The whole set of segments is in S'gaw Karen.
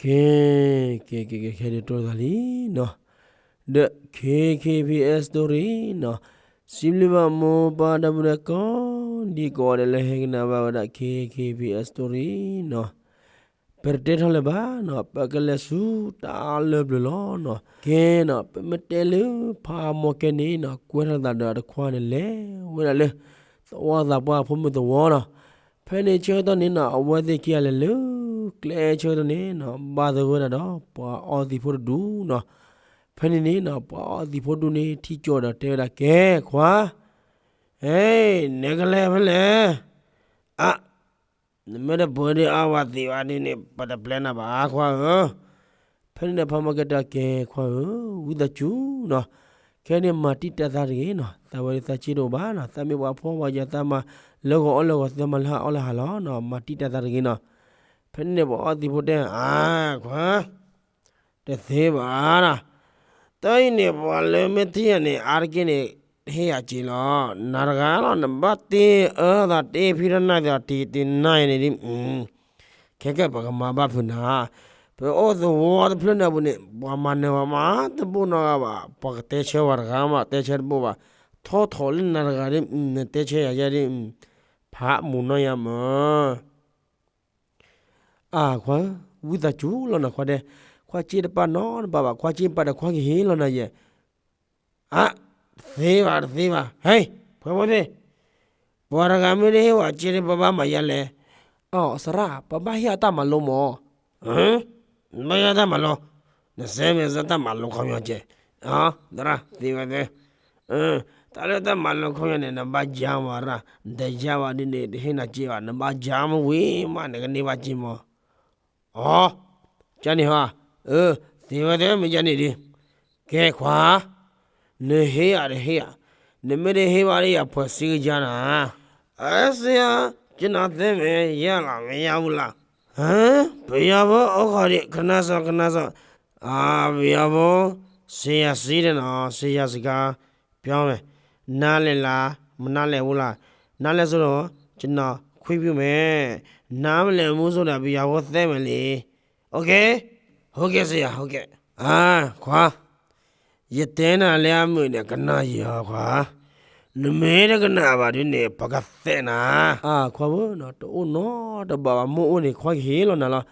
ကဲ, ကဲ ကဲ ကဲ ခဲဒုးတိၢ်သးလံနီၤ, ဒီး ခ့ခ့ဖံအဲစတူရံနီၤ, စံးဘျုးဘၣ်မိၢ်ပၢ်ဒီပုၢ်ဝဲၢ်ကိး, ဒ်ကိးဂၤဒဲးလၢဟဲကနၣ်ဘၣ်ဝဲဒၣ် ခ့ခ့ဖံအဲစတူရံနီၤ, ပတတဲထီၣ်လၢၤဘၣ်နီၤ, ပကလဲၤဆူတၢ်လၢပျၢၤလီၤနီၤ, ကဲနီၤ, ပမ့ၢ်တဲလၢဖးမီၢ်ကဲန့ၣ်နီၤ, ကွဲထီၣ်သးဒီးအတခွါန့ၣ်လဲၤဝဲဒၣ်လၢ သဝီသးပှၢ်ဖိမုၣ်သဝီနီၤ, ဖဲန့ၣ်ဆၢကတီၢ်န့ၣ်နီၤ, အဝဲသ့ၣ်ခံဂၤလဲၤလၢ ကျဲဆၢကတီၢ်န့ၣ်နီၤ, ဘၣ်သဂၢၢ်ဝဲဒၣ်ဒီး ပှၤအီသံးဖိတဒူၣ်နီၤ, ဖဲန့ၣ်န့ၣ်နီၤ, ပှၤအီသံးဖိတဒူၣ်န့ၣ် ထံၣ်ကၠီဒီးတဲဝဲဒၣ် ကဲခွါ, ဟဲ, နကလဲၤဖဲလဲၣ်, အါ နမ့ၢ်တပှဲၤဒ်အါဝဲသံးဝဲဒ်န့ၣ် ပတပျဲနၤဘၣ်ခွါဧၢ, ဖဲန့ၣ်ဒီးဖးမီၢ်ကဲတဲ ကဲခွါဧၢ, ဝံသးစူၤနီၤ, ခဲန့ၣ်မၤတံာ်တာ်သးတဂ့ၤနီၤ, သးဝဲဒ်သးစ့တအိၣ်ဘၣ်နီၤ, သးမ့ၢ်ပှၤဖှီၣ်ပှၤယာ် သးမၤလၢဂီၤအီၣ်လၢဂီၤ သးမၤလၢဟးအီၣ်လၢဟးလီၤနီၤ, မၤတံာ်တာ်သးတဂ့ၤနီၤ, ဖဲန့ၣ်န့ၣ် ပှၤအီသံးဖိတဲ အါ ခွါ တသ့ဘၣ်နီၤ, တၢ်အံၤန့ၣ် ပှၤလၢမ့ၢ်ထံၣ်ယၤန့ၣ် အါတက့ၢ်န့ၣ် တဟ့ၣ်ယၤစ့လီၤ, နၤတဂၤလီၤ နဘၣ်တ့အၢသးတ့ဖံးတၢ်နၢ်သးတ့တ့နၢ်ယၤန့ၣ်ဒ် ခဲကဲပကမၤဘၣ်ဖုးနၤ, ပအိၣ်သဝီတဖျၢၣ်န့ၣ်အပူၤန့ၣ် ပှၤမၤနၢၤပှၤမၤတဘိၣ်နီတဂၤဘၣ်, ပှၤကတဲဆၢပှၤတဂၤမး တဲဆၢတဘိၣ်ဘၣ်, ထီၣ်ထီၣ်လၢနၤတဂၤဒ် နတဲဆၢယၤယဲဒ်, ဖးမုၢ်နီၢ်ယၤမး အါခွါဧၢ, ဝံသးစူၤလီၤနၤခွါဒဲး, ခွါစ့တပာ်နီတဘၣ်ဘၣ်, ခွါစ့ပာ်ဒီးခွါကဟ့ၣ်လီၤနၤယဲ, အါ, တသ့ဘၣ် တသ့ဘၣ်, ဟဲ, ဖဲဖိသ့ၣ်, ပှၤတဂၤမ့ၢ်တဟ့ၣ်ဝဲစ့ဒ် ပဘၣ်မၤယါလဲၣ်, အၢ စရၣ် ပဘၣ်ဟ့ၣ်အတၢ်မၤလိမး နဘၣ်ယါတၢ်မၤလိ, နစဲမ့ၢ်စတၢ်မၤလိခီပညီကဲ, သရၣ် သ့ဝဲသ့, တၢ်လၢတၢ်မၤလိခီပညီန့ၣ် နဘၣ်ယါမးရၣ်, နတယါဘၣ်ဒ်န့ၣ် တဟ့ၣ်နၤစ့ဘၣ်, နဘၣ်ယါမ့ၢ်ဝံၤမး နကန့ၢ်ဘၣ်စ့မး, အီ, ကန့ၣ်ဟါ, အၢ သ့ဝဲသ့ မ့ၢ်ကန့ၣ်ဒ်, ကဲခွါ နဟ့ၣ်ယၤတဟ့ၣ်ယၤ, နမ့ၢ်တဟ့ၣ်ဘၣ်ဒီးယၤဖှဲးစ့ကယါနၤ, အၢ စ့ယၤ, ကနၣ်သ့မ့ၢ်ယါလီၤ မ့ၢ်ယါဝူလၢ်, ဟၢ ပယီၤဖိအိၣ်ခိးဒံး ကနၣ်စီၤ ကနၣ်စီၤ, အၢ ပယီၤဖိ, စ့ယၤစံးဒဲးနီၤ စ့ယၤစကါ, ပြောမယ်, နားလည်လား, မနားလည်ဘူးလား, နားလည်ဆိုတော့ ကျွန်တော်ခွင့်ပြုမယ်, နားမလည်ဘူးဆိုတော့ ပယီၤဖိသတ်မယ်လေ, ဟုတ်ကဲ့, ဟုတ်ကဲ့ ဆရာ, ဟုတ်ကဲ့, အၢ ခွါ ယတဲနၤလၢအမုာ်န့ၣ် ကနၣ်ယၤခွါ, နမ့ၢ်တကနၣ်ဘၣ်ဒ်န့ၣ် ပကသဲးနၤ, အၢ ခွါဧၢ, တအိၣ်နီတဘၣ်ဘၣ်, မ့ၢ်အိၣ်န့ၣ် ခွါကဟ့ၣ်လီၤနၤလီၤ,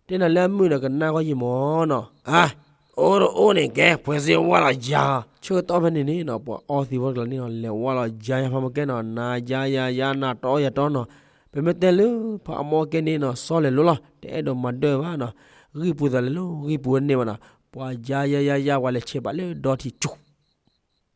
တဲနၤလၢအမုာ်ဒီးကနၣ်ကွၢ်ယံာ်မးနီၤ, အၢ အိၣ်တအိၣ်န့ၣ် ကဲ ဖှဲးစ့ဝါလီၤယၤ, ဆၢကတီၢ်ဖဲန့ၣ်န့ၣ်နီၤ ပှၤအီသံးဖိတကျါန့ၣ်နီၤ လဲၤဝါလီၤယၤယၤ ဖးမီၢ်ကဲနီၤ, နၤယၤယၤယၤ နၤတီယၤတီနီၤ, ပမ့ၢ်တဲလၢ ဖးမီၢ်ကဲန့ၣ်နီၤ စီလဲၤလိၤလီၤ တအဲၣ်ဒိးမၤဒၢဘၣ်နီၤ, ဂံၢ်ပူၤသးလဲၤလိၤ ဂံၢ်ပူၤဝဲန့ၢ်ဘၣ်နီၤ, ပှၤယၤယၤယၤယၤ ပှၤလဲၤဆဲးဘၣ်လၢဒီထံၣ်ကၠူ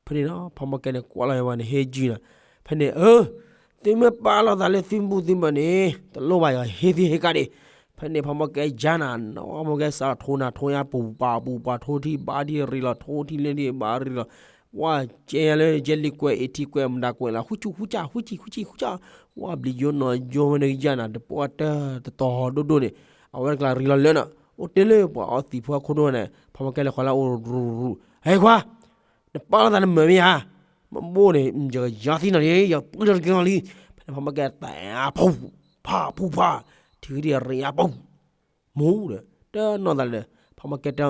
ဖဲန့ၣ်နီၤ ဖးမီၢ်ကဲန့ၣ် ကွၢ်လီၤဝဲန့ၣ် ဟ့ၣ်ယုၢ်နီၤ, ဖဲန့ၣ် အၢ သုမ့ၢ်ပာ်လီၤသးလၢသုဘူးသုမုၢ်န့ၣ် တလိၣ်ဘၣ်ယၤ ဟ့ၣ်သုဟ့ၣ်ကဒါဒံး, ဖဲန့ၣ် ဖးမီၢ်ကဲယါနၤ နီၤ ဖးမီၢ်ကဲစးထီၣ်ထိးနၤ ထိးယါပူၤပာ်ပူၤပာ် ထိထံၣ်ဘၣ်ထံၣ်ရံးလီၤ ထိထံၣ်လၢထံၣ်ဘၣ်ရံးလီၤ, ဝဲကဲယါလၢယဲလံကွဲးအ့ထံကွဲးမတၤကွဲးလီၤ ဃုဆူဃုဆါ ဃုဆံဃုဆံဃုဆါ, ဝဲဘျံးယိနီၤယိဝဲန့ၣ်ယါနၤ တပှၢ်တၢၢ်တတီၤဒိၣ်ဒိၣ်န့ၣ်, အဝဲတကျါရံးလီၤလၢနီၤ, အိၣ်တ့ၢ်လၢပှၤအီသံးဖိအခိၣ်ဒိၣ်န့ၣ် ဖးမီၢ်ကဲလဲၤဃီၤလၢအအိၣ်ရူၤရူၤ, ဟဲခွါ နပာ်လီၤသးနမုာ်မ့ၢ်ဧါ, မ့ၢ်ဘိၣ်န့ၣ် ယကယါသံနီၤလံ ယပုၢ်ထီၣ်တက့ၢ်လီၤလံ, ဖဲန့ၣ်ဖးမီၢ်ကဲတၢ်ဖူဖးဖူဖး, ထံၣ်ဝဲဒ်အရံးအပူၤ, မူဒီး တနီၢ်သးလၢၤ, ဖးမီၢ်ကဲတဲ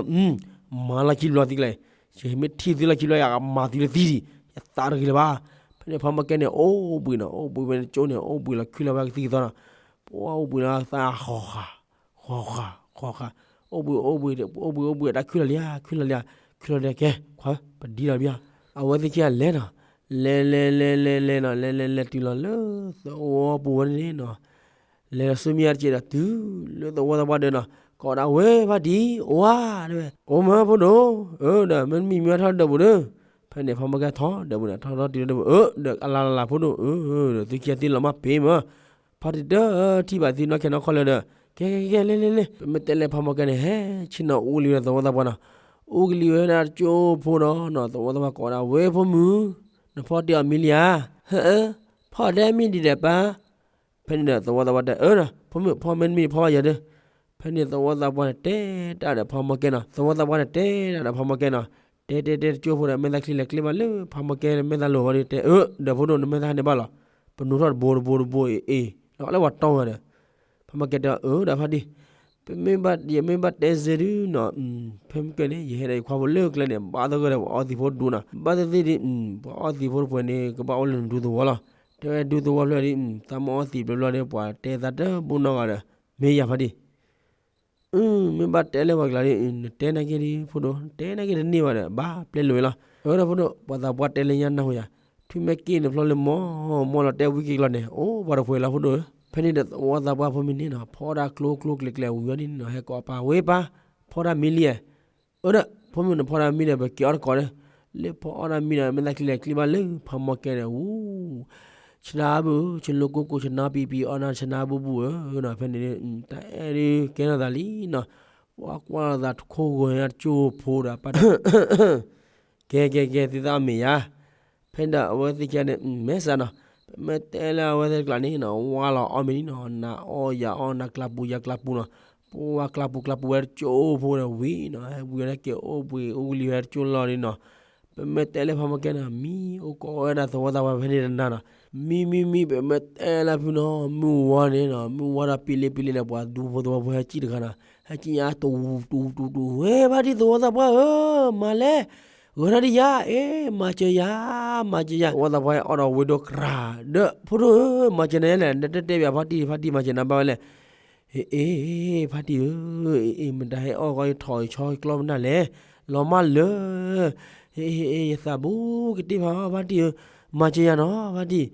မၤလီၢ်ခံဘျီသံကျဲ, ယမ့ၢ်ထံၣ်သုလီၢ်ခံဘျီ ယကမၤသုလၢသံဒံး, ယသးတဂ့ၤလၢၤဘၣ်, ဖဲန့ၣ်ဖးမီၢ်ကဲန့ၣ် အိၣ်ဘှံးနီၤ အိၣ်ဘှံးဝဲန့ၣ်ကၠိန့ၣ် အိၣ်ဘှံးလီၤခုလီၤဝဲကသံၣ်ကသီနီၤ, ပှၤအိၣ်ဘှံးလီၤသးဃီၤဃာ် ဃီၤဃာ် ဃီၤဃာ်, အိၣ်ဘှံးအိၣ်ဘှံး အိၣ်ဘှံးအိၣ်ဘှံး တၢ်ခုလီၤလံ ခုလီၤလံ, ခုလီၤလံ ကဲ ခွါ ပဒံလီၤဘၣ်, အဝဲသ့ၣ်ခံဂၤလဲၤနီၤ, လဲၤလဲၤလဲၤလဲၤလဲၤနီၤ လဲၤလဲၤလဲၤတုၤလီၤလၢသဝီပူၤဝဲန့ၣ်နီၤ, လဲၤလီၤဆူမဲာ်ညါတက့ၢ်ဒီးတုၤလၢသဝီသးပှၢ်ဒီးနီၤ, ကိးဒၣ်ဝဲဖါတံၢ် အိၣ်ဧါ တဲဝဲ, အိၣ်မးဖိဒိၣ်, အၢ ဒီးမ့ၢ်မံမ့ၢ်ထီၣ်ဒီးပူၤဒီး, ဖဲန့ၣ်ဖးမီၢ်ကဲထီၣ်ဒီးပူၤန့ၣ် ထီၣ်ထီၣ်တုၤလီၤဒီးပူၤ အၢ ဒီးအလၤလၤလၤဖိဒိၣ် အၢ ဒီးသုခံဂၤသံလီၤမးပ့ၤမး ဖါတံၢ်တထံၣ်ဘၣ်သုနီၢ်ခဲနီၢ်ခီလၢၤဒီး, ကဲကဲကဲ လဲၤလဲၤလဲၤ, ပမ့ၢ်တဲလဲၤဖးမီၢ်ကဲန့ၣ် ဟဲဆ့ၣ်နီၤအူကလံၤဝဲသဝီသးပှၢ်နီၤ, အူကလံၤဝဲဒၣ်တကၠိဖိနီၤ, သဝီသးပှၢ်ကိးဒၣ်ဝဲဖိမုၣ်, နဖီၣ်တ့ၢ်အီၤမံၤလံဧါ, ဟၢ, ဖီၣ်ဒဲမံၤဒံးဒီးပၢ်, ဖဲန့ၣ်ဒီးသဝီသးပှၢ်တဲ အၢ ဖိမုၣ် ဖီၣ်မ့ၢ်တမံၤဖီၣ်ဘၣ်ယၤဒီး, ဖဲန့ၣ်သဝီသးပှၢ်န့ၣ် တဲတၢ်ဒီးဖးမီၢ်ကဲနီၤ, သဝီသးပှၢ်န့ၣ် တဲတၢ်ဒီးဖးမီၢ်ကဲနီၤ, တဲတဲတဲတကၠိဖိဒီး မဲာ်သၣ်ချံလဲၤကျဲဘၣ်လၢဖးမီၢ်ကဲမဲာ်သၣ်လိၤဝဲဒီး တဲ အၢ ဒီးဖိဒိၣ် နမဲာ်သၣ်ဟဲန့ၣ်ဘၣ်လီၤ, ပနူၤထီၣ်တဘိတဘိတဘိအ့ၣ်အ့ၣ်, လီၤလၢပှၤတီဝဲဒီး, ဖးမီၢ်ကဲတဲ အၢ ဒီးဖါတံၢ် ပမ့ၢ်ဘၣ် ယမ့ၢ်ဘၣ်တဲစ့ဒုနီၤ, ဖဲမုၢ်ကဲန့ၣ် ယဟဲဒီးယခွါဖိလၢကျဲန့ၣ် ဘၣ်သဂၢၢ်ဒီးပှၤအီသံးဖိဒူနီၤ, ဘၣ်သ့ၣ်သ့ၣ်ဒီး ပှၤအီသံးဖိတပှဲၤန့ၣ် ကဘၣ်အိၣ်လၢနဒူသဝီလီၤ. တဲဝဲဒူသဝီဖျၢၣ်ဒီး သးမ့ၢ်အီသံးဘျီဘျီဒီး ပှၤတဲသးတဘိနီတဂၤဒီး မ့ၢ်ယၤဖါတံၢ် မ့ၢ်ဘၣ်တဲလၢပှၤကျါဒီး နတဲနာ်က့ဒီး ဖိဒိၣ် နတဲနာ်က့တန့ၢ်ဘၣ်ဒီး ဘၣ်ပျဲလိာ်ဝဲလီၤ. အၢ ဒီးဖိဒိၣ် ပှၤသးပှၢ်တဲလၢညါနၢ်ဟူယၤ, ထွံၣ်မဲာ်က့ၣ်န့ၣ်ဖျီလၢမီၢ်မီၢ်လီၤ တဲဝံက့ၤကျီၢ်န့ၣ် အိၣ်ပှၤတပှဲၤလီၤဖိဒိၣ်ဧၢ. ဖဲန့ၣ်ဒီးသဝီသးပှၢ်ဖိမ့ၢ်န့ၣ်နီၤ ဖီဒၣ်ကျိကျိကျဲၤကျဲၤဝံၤဝဲဒ်န့ၣ်နီၤ ဟဲကိးပာ်ဝဲပၢ် ဖီဒၣ်မံလံဧါ. အၢ ဒီး ဖိမုၣ်နဖီဒၣ်မံဒီး ပက့ၤအီၣ်တကိးဒီး လၢဖီအီၣ်ဒၣ်မံဒီး မ့ၢ်သးချံလဲၤချံဘၣ်လၢဖးမီၢ်ကဲဒီး ဝူ ဆနါဘု ဆလိကိကိ ဆနါပံပံ အီၣ်နၤဆနါဘုဘုဧၢနီၤ. ဖဲန့ၣ် တၢ်အဲၣ်ဒုးကဲထီၣ်သးလံနီၤ, ပှၤကွၢ်လိာ်သးတခိၣ်ဂီၤတကၠိဖိဒီး ပၢ်တ ကဲကဲကဲ သုသးအီၣ်မ့ၤယါ. ဖဲဒၣ်အဝဲသ့ၣ်ကန့ၣ် မဲာ်ဆှးနီၤ, ပမ့ၢ်တဲလၢအဝဲသ့ၣ်တကျါန့ၣ်နီၤ ဝါလီၤအီၣ်မ့ၤန့ၣ်နီၤ နၤအီၣ်ယၤအီၣ် နၤကျးပူၤယၤကျးပူၤနီၤ, ပဝါကျးပူၤကျးပူၤဝဲတကၠိဖိဒီးဝံၤနီၤ ဟဲဝံၤဝဲဒၣ်က့ၤအိၣ်ဘှံးအိၣ်ကလံၤဝဲတကၠိလီၤန့ၣ်နီၤ. ပမ့ၢ်တဲလၢဖးမီၢ်ကဲန့ၣ် မံအိၣ်ကိးဝဲဒၣ်သဝီသးပှၢ်ဖဲန့ၣ်တနၤနီၤ, မံမံမံ ပမ့ၢ်တဲလၢဖုနီၤ မုၢ်ဝါန့ၣ်နီၤ မုၢ်ဝါဒီးပံလံပံလံဒီး ပှၤဒူဖိသဝီဖိဟဲကံၣ်တခါနီၤ ဟဲကံၣ်ညါတူတူတူတူ ဝဲဖါတံၢ်သဝီသးပှၢ်ဧၢ မၤလဲၣ် ဂဲၤထီၣ်ဒံးယၤ အ့ မၤစၢၤယၤ မၤစၢၤယၤ သဝီသးပှၢ်အီၣ်ဒီးဝ့ၢ်ဒိၣ်ကြၤ ဒီးဖိဒိၣ်ဧၢ မၤစၢၤနၤယါလဲၣ် နတတဲဘၣ်ဖါတံၢ် ဖါတံၢ်မၤစၢၤနၤဘၣ်ဝဲလဲၣ်. အ့ အ့ ဖါတံၢ်ဧၢ အ့ အ့ မတၤဟဲအီၣ်ဂီၢ်ယထီၣ်ယဆီကျီၢ်ပနၢ်လဲၣ် လီၤမၢ်လၢ အ့ အ့ အ့ ယသးဘူးကတ့ၢ်ဖးဖါတံၢ်ဧၢ မၤစၢၤယၤနီၤ ဖါတံၢ်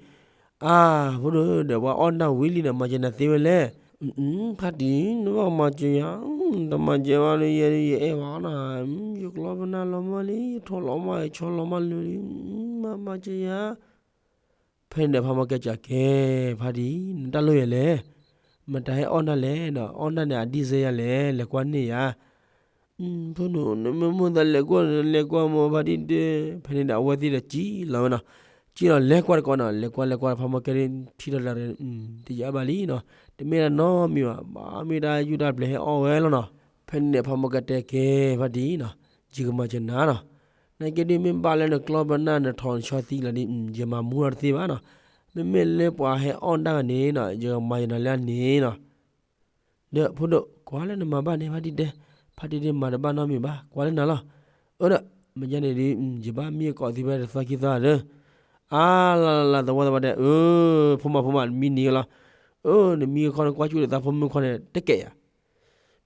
အါ ဖိဒိၣ်ဧၢ ဒီးပှၤအီၣ်နၢ်ဝံၤလံဒီး မၤစၢၤနၤသ့ဝဲလဲၣ်. ဖါတံၢ် နဘၣ်မၤစၢၤယၤ တမၤစၢၤဘၣ်လၢယဲ ယအဲၣ်ဘၣ်နီၤ ယကျီၢ်ပနၢ်လီၤမၢ်လံ ယထီၣ်လီၤမၢ် ယဆီလီၤမၢ်လၢလံ မၤမၤစၢၤယၤ ဖဲန့ၣ်ဒီးဖးမီၢ်ကဲကးကဲ ဖါတံၢ် နတၢ်လိၣ်ယဲလဲၣ်, မတၤဟဲအီၣ်နၢ်လဲၣ်ဒီး အီၣ်နၢ်န့ၣ် အဒ်စဲယၤလဲၣ် လဲၤကွၢ်န့ၢ်ယၤ, ဖိဒိၣ် နမ့ၢ်မိၣ်သးလဲၤကွၢ် လဲၤကွၢ်မၢ်ဖါတံၢ်တဲ, ဖဲန့ၣ်ဒီးအဝဲသ့ၣ်ဒီးစံၣ်လီၤဝဲနီၤ, စံၣ်လီၤလဲၤကွၢ်တကိးနီၤ, လဲၤကွၢ်လဲၤကွၢ် ဖးမီၢ်ကဲထံၣ်ထီၣ်တၢ် တယါဘၣ်လံနီၤ, တမ့ၢ်တၢ်နီတမံၤဘၣ်, ဘၣ်မ့ၢ်တၢ်ယူၢ်တၢ်ပျဲၤဟဲအီၣ်ဝဲလီၤနီၤ, ဖဲန့ၣ်ဒီးဖးမီၢ်ကဲတဲကဲ ဖါတံၢ်နီၤ, ယကမၤစၢၤနၤနီၤ, နာ်က့ဒုးမ့ၢ်ဘၣ်လၢနကျီၢ်ပနၢ်နထီၣ်နဆီသံလီၤဒုး ယမၤမူထီၣ်တသ့ဘၣ်နီၤ, မ့မ့ၢ်လၢပှၤဟဲအီၣ်တၢ်ဂၤန့ၣ်နီၤ ယကမၤယၤနၤလၢအန့ၣ်နီၤ, ဒီးဖိဒိၣ် ကွၢ်လၢနမၤဘၣ်န့ၣ် ဖါတံၢ်တဲ, ဖါတံၢ်ဒုးမၤတဘၣ်နီတမံၤဘၣ် ကွၢ်လၢနၤလီၤ, အၢဒီး မ့ၢ်ကဲန့ၣ်ဒုး ယဘၣ်မံအကိးသံဖဲတသီခံသီဒီး, အါလၢလၢလၢ သဝီသးပှၢ်တဲ, အၢ ဖိမးဖိမး နမံနံၤလီၤ, အၢ နမံအခီနကွၢ်ကၠူၣ်ဒီးသးဖိမုၣ်ခီန့ၣ် တကဲယၤ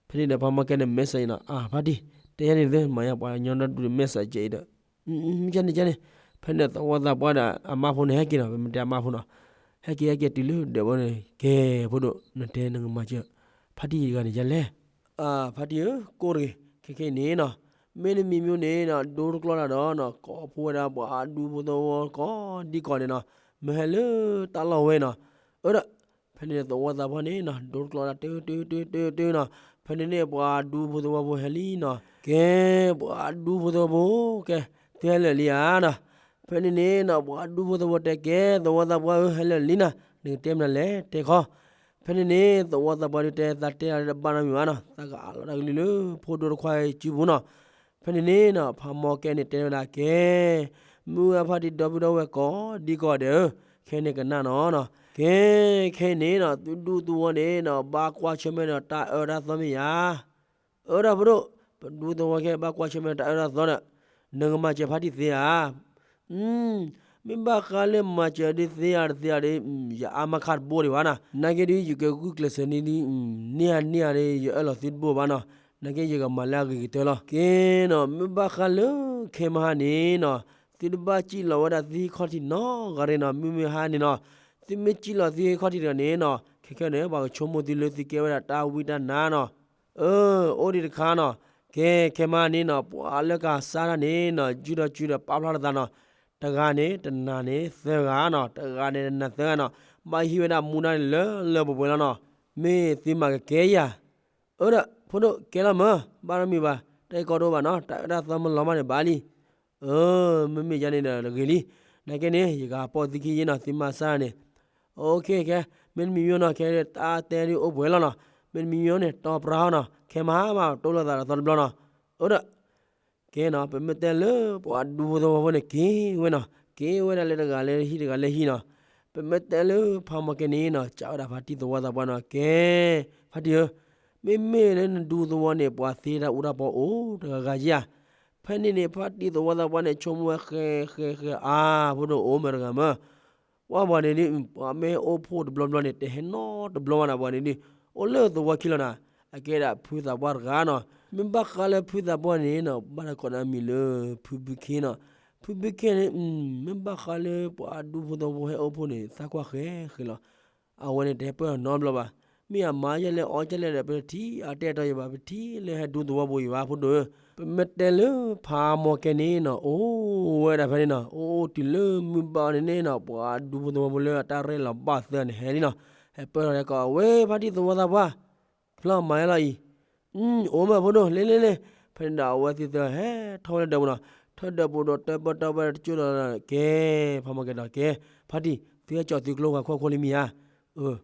ဖဲန့ၣ်ဒီးဖးမီၢ်ကဲန့ၣ် မဲာ်ဆှးအံၤနီၤ, အါ ဖါတံၢ် တဲယၤန့ၣ်သ့ မၤယါပှၤညီဒီဒူၣ်မဲာ်ဆှးကဲအံၤဒီး, ကန့ၣ်ကန့ၣ်, ဖဲန့ၣ်သဝီသးပှၢ်ဒီးအမါဖိန့ၣ်ဟဲက့ၤနီၤ, ပမ့ၢ်တဲအမါဖိနီၤ, ဟဲက့ၤဟဲက့ၤတုၤလၢဒဲးဘီန့ၣ် ကဲ ဖိဒိၣ် နတဲနကမၤစၢၤ ဖါတံၢ်တဂၤန့ၣ်ယါလဲၣ်, အါ ဖါတံၢ်ဧၢ ကိၢ်တဂ့ၤ, ခဲခဲအံၤန့ၣ်နီၤ, မ့တမံၤမံၤန့ၣ်နီၤ ဒိတကျီၢ်တၢ်ဒီးနီၤ ကိးဖှိၣ်ဝဲဒၣ်ပှၤဒူဖိသဝီကိးဒံကိးဒဲးနီၤ, မ့ၢ်ဟဲလၢတၢ်လီၢ်ဝဲနီၤ, အၢဒီး ဖဲန့ၣ်သဝီသးပှၢ်န့ၣ်နီၤ ဒိတကျီၢ်တၢ်တုၤတုၤတုၤတုၤတုၤနီၤ, ဖဲန့ၣ်န့ၣ်ပှၤဒူဖိသဝီဖိဟဲလံနီၤ, ကဲ ပှၤဒူဖိသဝီဖိ ကဲ သုဟဲလၢာ်လံဧါနီၤ, ဖဲန့ၣ်န့ၣ်နီၤ ပှၤဒူဖိသဝီတဲကဲ သဝီသးပှၢ်ဧၢ ဟဲလၢာ်လံနီၤ နကတဲမနုၤလဲၣ် တဲခီ, ဖဲန့ၣ်န့ၣ် သဝီသးပှၢ်ဒုးတဲသးတဲတၢ်တဘၣ်နီတမံၤဘၣ်နီၤ, သးကအးလီၤတၢ်ကလုၢ်လၢဖိဒိၣ်တခွါစုပူၤနီၤ, ဖဲန့ၣ်န့ၣ်နီၤ ဖးမီၢ်ကဲန့ၣ်တဲဝဲဒၣ်ကဲ မုၢ်ဂၤဖါတံၢ်ဒီပုၢ်ဒီဝဲၢ်ကိးဒံကိးဒဲးဧၢ, ခဲန့ၣ်ကနၣ်နီၤနီၤ, ကဲ ခဲအံၤန့ၣ်နီၤ သုဒူသဝီန့ၣ်နီၤ ဘၣ်ကွၢ်ဆၢၣ်မဲာ်ဒီးတၢ်အၢတၢ်သီမ့ၢ်ဧါ, အၢဒၣ်ဖိဒိၣ်, ပဒူသဝီခဲဘၣ်ကွၢ်ဆၢၣ်မဲာ်တၢ်အၢတၢ်သီဒီး, နကမၤစၢၤဖါတံၢ်သ့ဧါ, မ့ၢ်ဘၣ်ဃးလၢမၤစၢၤဒုးသ့ဧါတသ့ဧါဒီး, ယအါမးခါတဘိဒံးဘၣ်နီၤ, နာ်က့ဒုး ယကဂုာ်ကျဲးစၢးန့ၢ်ဒုး, န့ၢ်ဧါန့ၢ်ဧါဒီး ယအၢၣ်လီၤသုတဘိဘၣ်နီၤ, နာ်က့ယကမၤလၢအဂ့ၤကတၢၢ်လီၤ. ကဲနီၤ, မ့ၢ်ဘၣ်ဃးလၢခဲမဟါန့ၣ်နီၤ, သုတဘၣ်စံၣ်လီၤဝဲဒၣ်သုဟံၣ်ခီၣ်ထံးနီတဂၤရ့နီၤ, မုၢ်မ့ၢ်ဟါန့ၣ်နီၤ, သုမ့ၢ်စံၣ်လီၤသုဟံၣ်ခီၣ်ထံးတဂၤန့ၣ်နီၤ, ခဲခဲန့ၣ် ပှၤကဆိကမိၣ်သုလၢသုကဲဝဲဒၣ်တၢ်ဝံတၢ်နါနီၤ. အၢ, အိၣ်ဒံးတခါနီၤ, ကဲ ခဲမဟါန့ၣ်နီၤ, ပှၤလၢကစၢ်တၢ်န့ၣ်နီၤ, စုဒီးစုဒီးပာ်ဖျါထီၣ်သးနီၤ, တဂၤန့ၣ်တနၤန့ၣ်သၢဂၤနီၤ, တဂၤန့ၣ်တနၤသၢဂၤနီၤ, ဘၣ်ဟံးဝဲဒၣ်မူဒါန့ၣ်လၢလၢပှဲၤပှဲၤလီၤနီၤ, မ့ၢ်သုမၤကကဲယၤ အၢဒီး ဖိဒိၣ်ကဲလီၤမၢ်, ဘၣ်နီတမံၤဘၣ်, တၢ်အံၤကီဒိဘၣ်နီၤ, တၢ်အၢတၢ်သီမ့ၢ်လီၤမၢ်န့ၣ်ဘၣ်လံ. အၢ, မ့မ့ၢ်ယၤန့ၣ်ဒီးတဂ့ၤလံ, နာ်က့န့ၣ် ယကပီၢ်သုခံယဲနီၤ, သုမၤစၢ်န့ၣ်, အိၣ်ခ့ခဲ, မ့တမံၤမံၤနီၤ, ခဲတၢ်တဲဒုးအိၣ်ပှဲၤလီၤနီၤ, မ့တမံၤမံၤန့ၣ် တီပြါဟီနီၤ, ခဲမဟါမး တိၢ်လိာ်သးဒီးသီတဘျီနီၤ. အၢဒီး ကဲနီၤ, ပမ့ၢ်တဲလၢပှၤဒူဖိသဝီဖိန့ၣ် က့ၤဝဲနီၤ, က့ၤဝဲဒၣ်လၢတဂၤလၢဟံၣ်တဂၤလၢဟံၣ်နီၤ, ပမ့ၢ်တဲလၢဖးမီၢ်ကဲန့ၣ်နီၤ, စံးဝဲဒၣ်ဖါတံၢ်သဝီသးပှၢ်နီၤ, ကဲ ဖါတံၢ်ဧၢ, မ့ၢ် မ့မ့ၢ်လၢနဒူသဝီန့ၣ် ပှၤသ့တၢ်အူတၢ်ပီအိၣ်တဂၤဂၤဧါ. ဖဲန့ၣ်န့ၣ် ဖါတံၢ်သဝီသးပှၢ်န့ၣ် ဆိကမိၣ်ဝဲဃဲဃဲဃဲ အါ ဖိဒိၣ်အိၣ်မ့ၢ်တဂၤမ့ၢ် ပှၤန့ၣ်ဒုး ပှၤမ့ၢ်ဟဲအိၣ်ဖှိၣ်တဘျီဘျီန့ၣ် တဟဲနီတဘျီဘၣ်နၤ ပှၤန့ၣ်ဒုး အိၣ်လၢသဝီခံလီၤနၤ. အကဲဒၣ်ဖုသးပှၢ်တဂၤနီၤ. မ့ၢ်ဘၣ်ဃးလၢဖုသးပှၢ်န့ၣ်နီၤ ဘၣ်တၢ်ကိးနၢ်မံၤလၢ ဖုဘုခ့နီၤ. ဖုဘုခ့န့ၣ် မ့ၢ်ဘၣ်ဃးလၢပှၤဒူဖိသဝီဖိဟဲအိၣ်ဖှိၣ်န့ၣ် သးကွၢ်ဃဲဃဲလီၤ. အဝဲန့ၣ်တဟဲပၢၢ်နီတဘျီဘၣ်. မ့ၢ်အမါယဲၢ်လၢအီၣ်ကၢ်လဲၣ်ဒီး ပတထံၣ်အတဲာ်တီယံၤဘၣ်, ပထံၣ်လၢဟဲဒူသဝီဖိယံၤဘၣ် ဖိဒိၣ်ဧၢ. ပမ့ၢ်တဲလၢဖးမီၢ်ကဲန့ၣ်နီၤ အိၣ်ဝဲဒၣ်ဖဲန့ၣ်နီၤ, အိၣ်တုၤလၢမုၢ်ဘၣ်အီၤန့ၣ်န့ၣ်နီၤ ပှၤဒူဖိသဝီဖိလၢအတၢ်ရဲၣ်လီၤဘၣ်သၢန့ၣ် ဟဲလံနီၤ, ဟဲပၢၢ်ထီၣ်ဒီးကိးဝဲ ဖါတံၢ်သဝီသးပှၢ် ဖျီမၤယဲလီၤအံၤ, အိၣ်မ့ၢ်ဖိဒိၣ် လဲၤလဲၤလဲၤ. ဖဲန့ၣ်ဒီးအဝဲသ့ၣ်သၢ ဟဲထီၣ်ဝဲလၢဒၢးပူၤနီၤ, ထီၣ်ဒၢးပူၤဒီးတၢၢ်ပၢၢ်တၢ်ဝဲတကၠိဒီး ကဲ ဖးမီၢ်ကဲဒီး ကဲ ဖါတံၢ် သုဟဲကၠီၤသုကျိဂၤခိၣ်ခိၣ်လံမ့ၢ်ဧါ.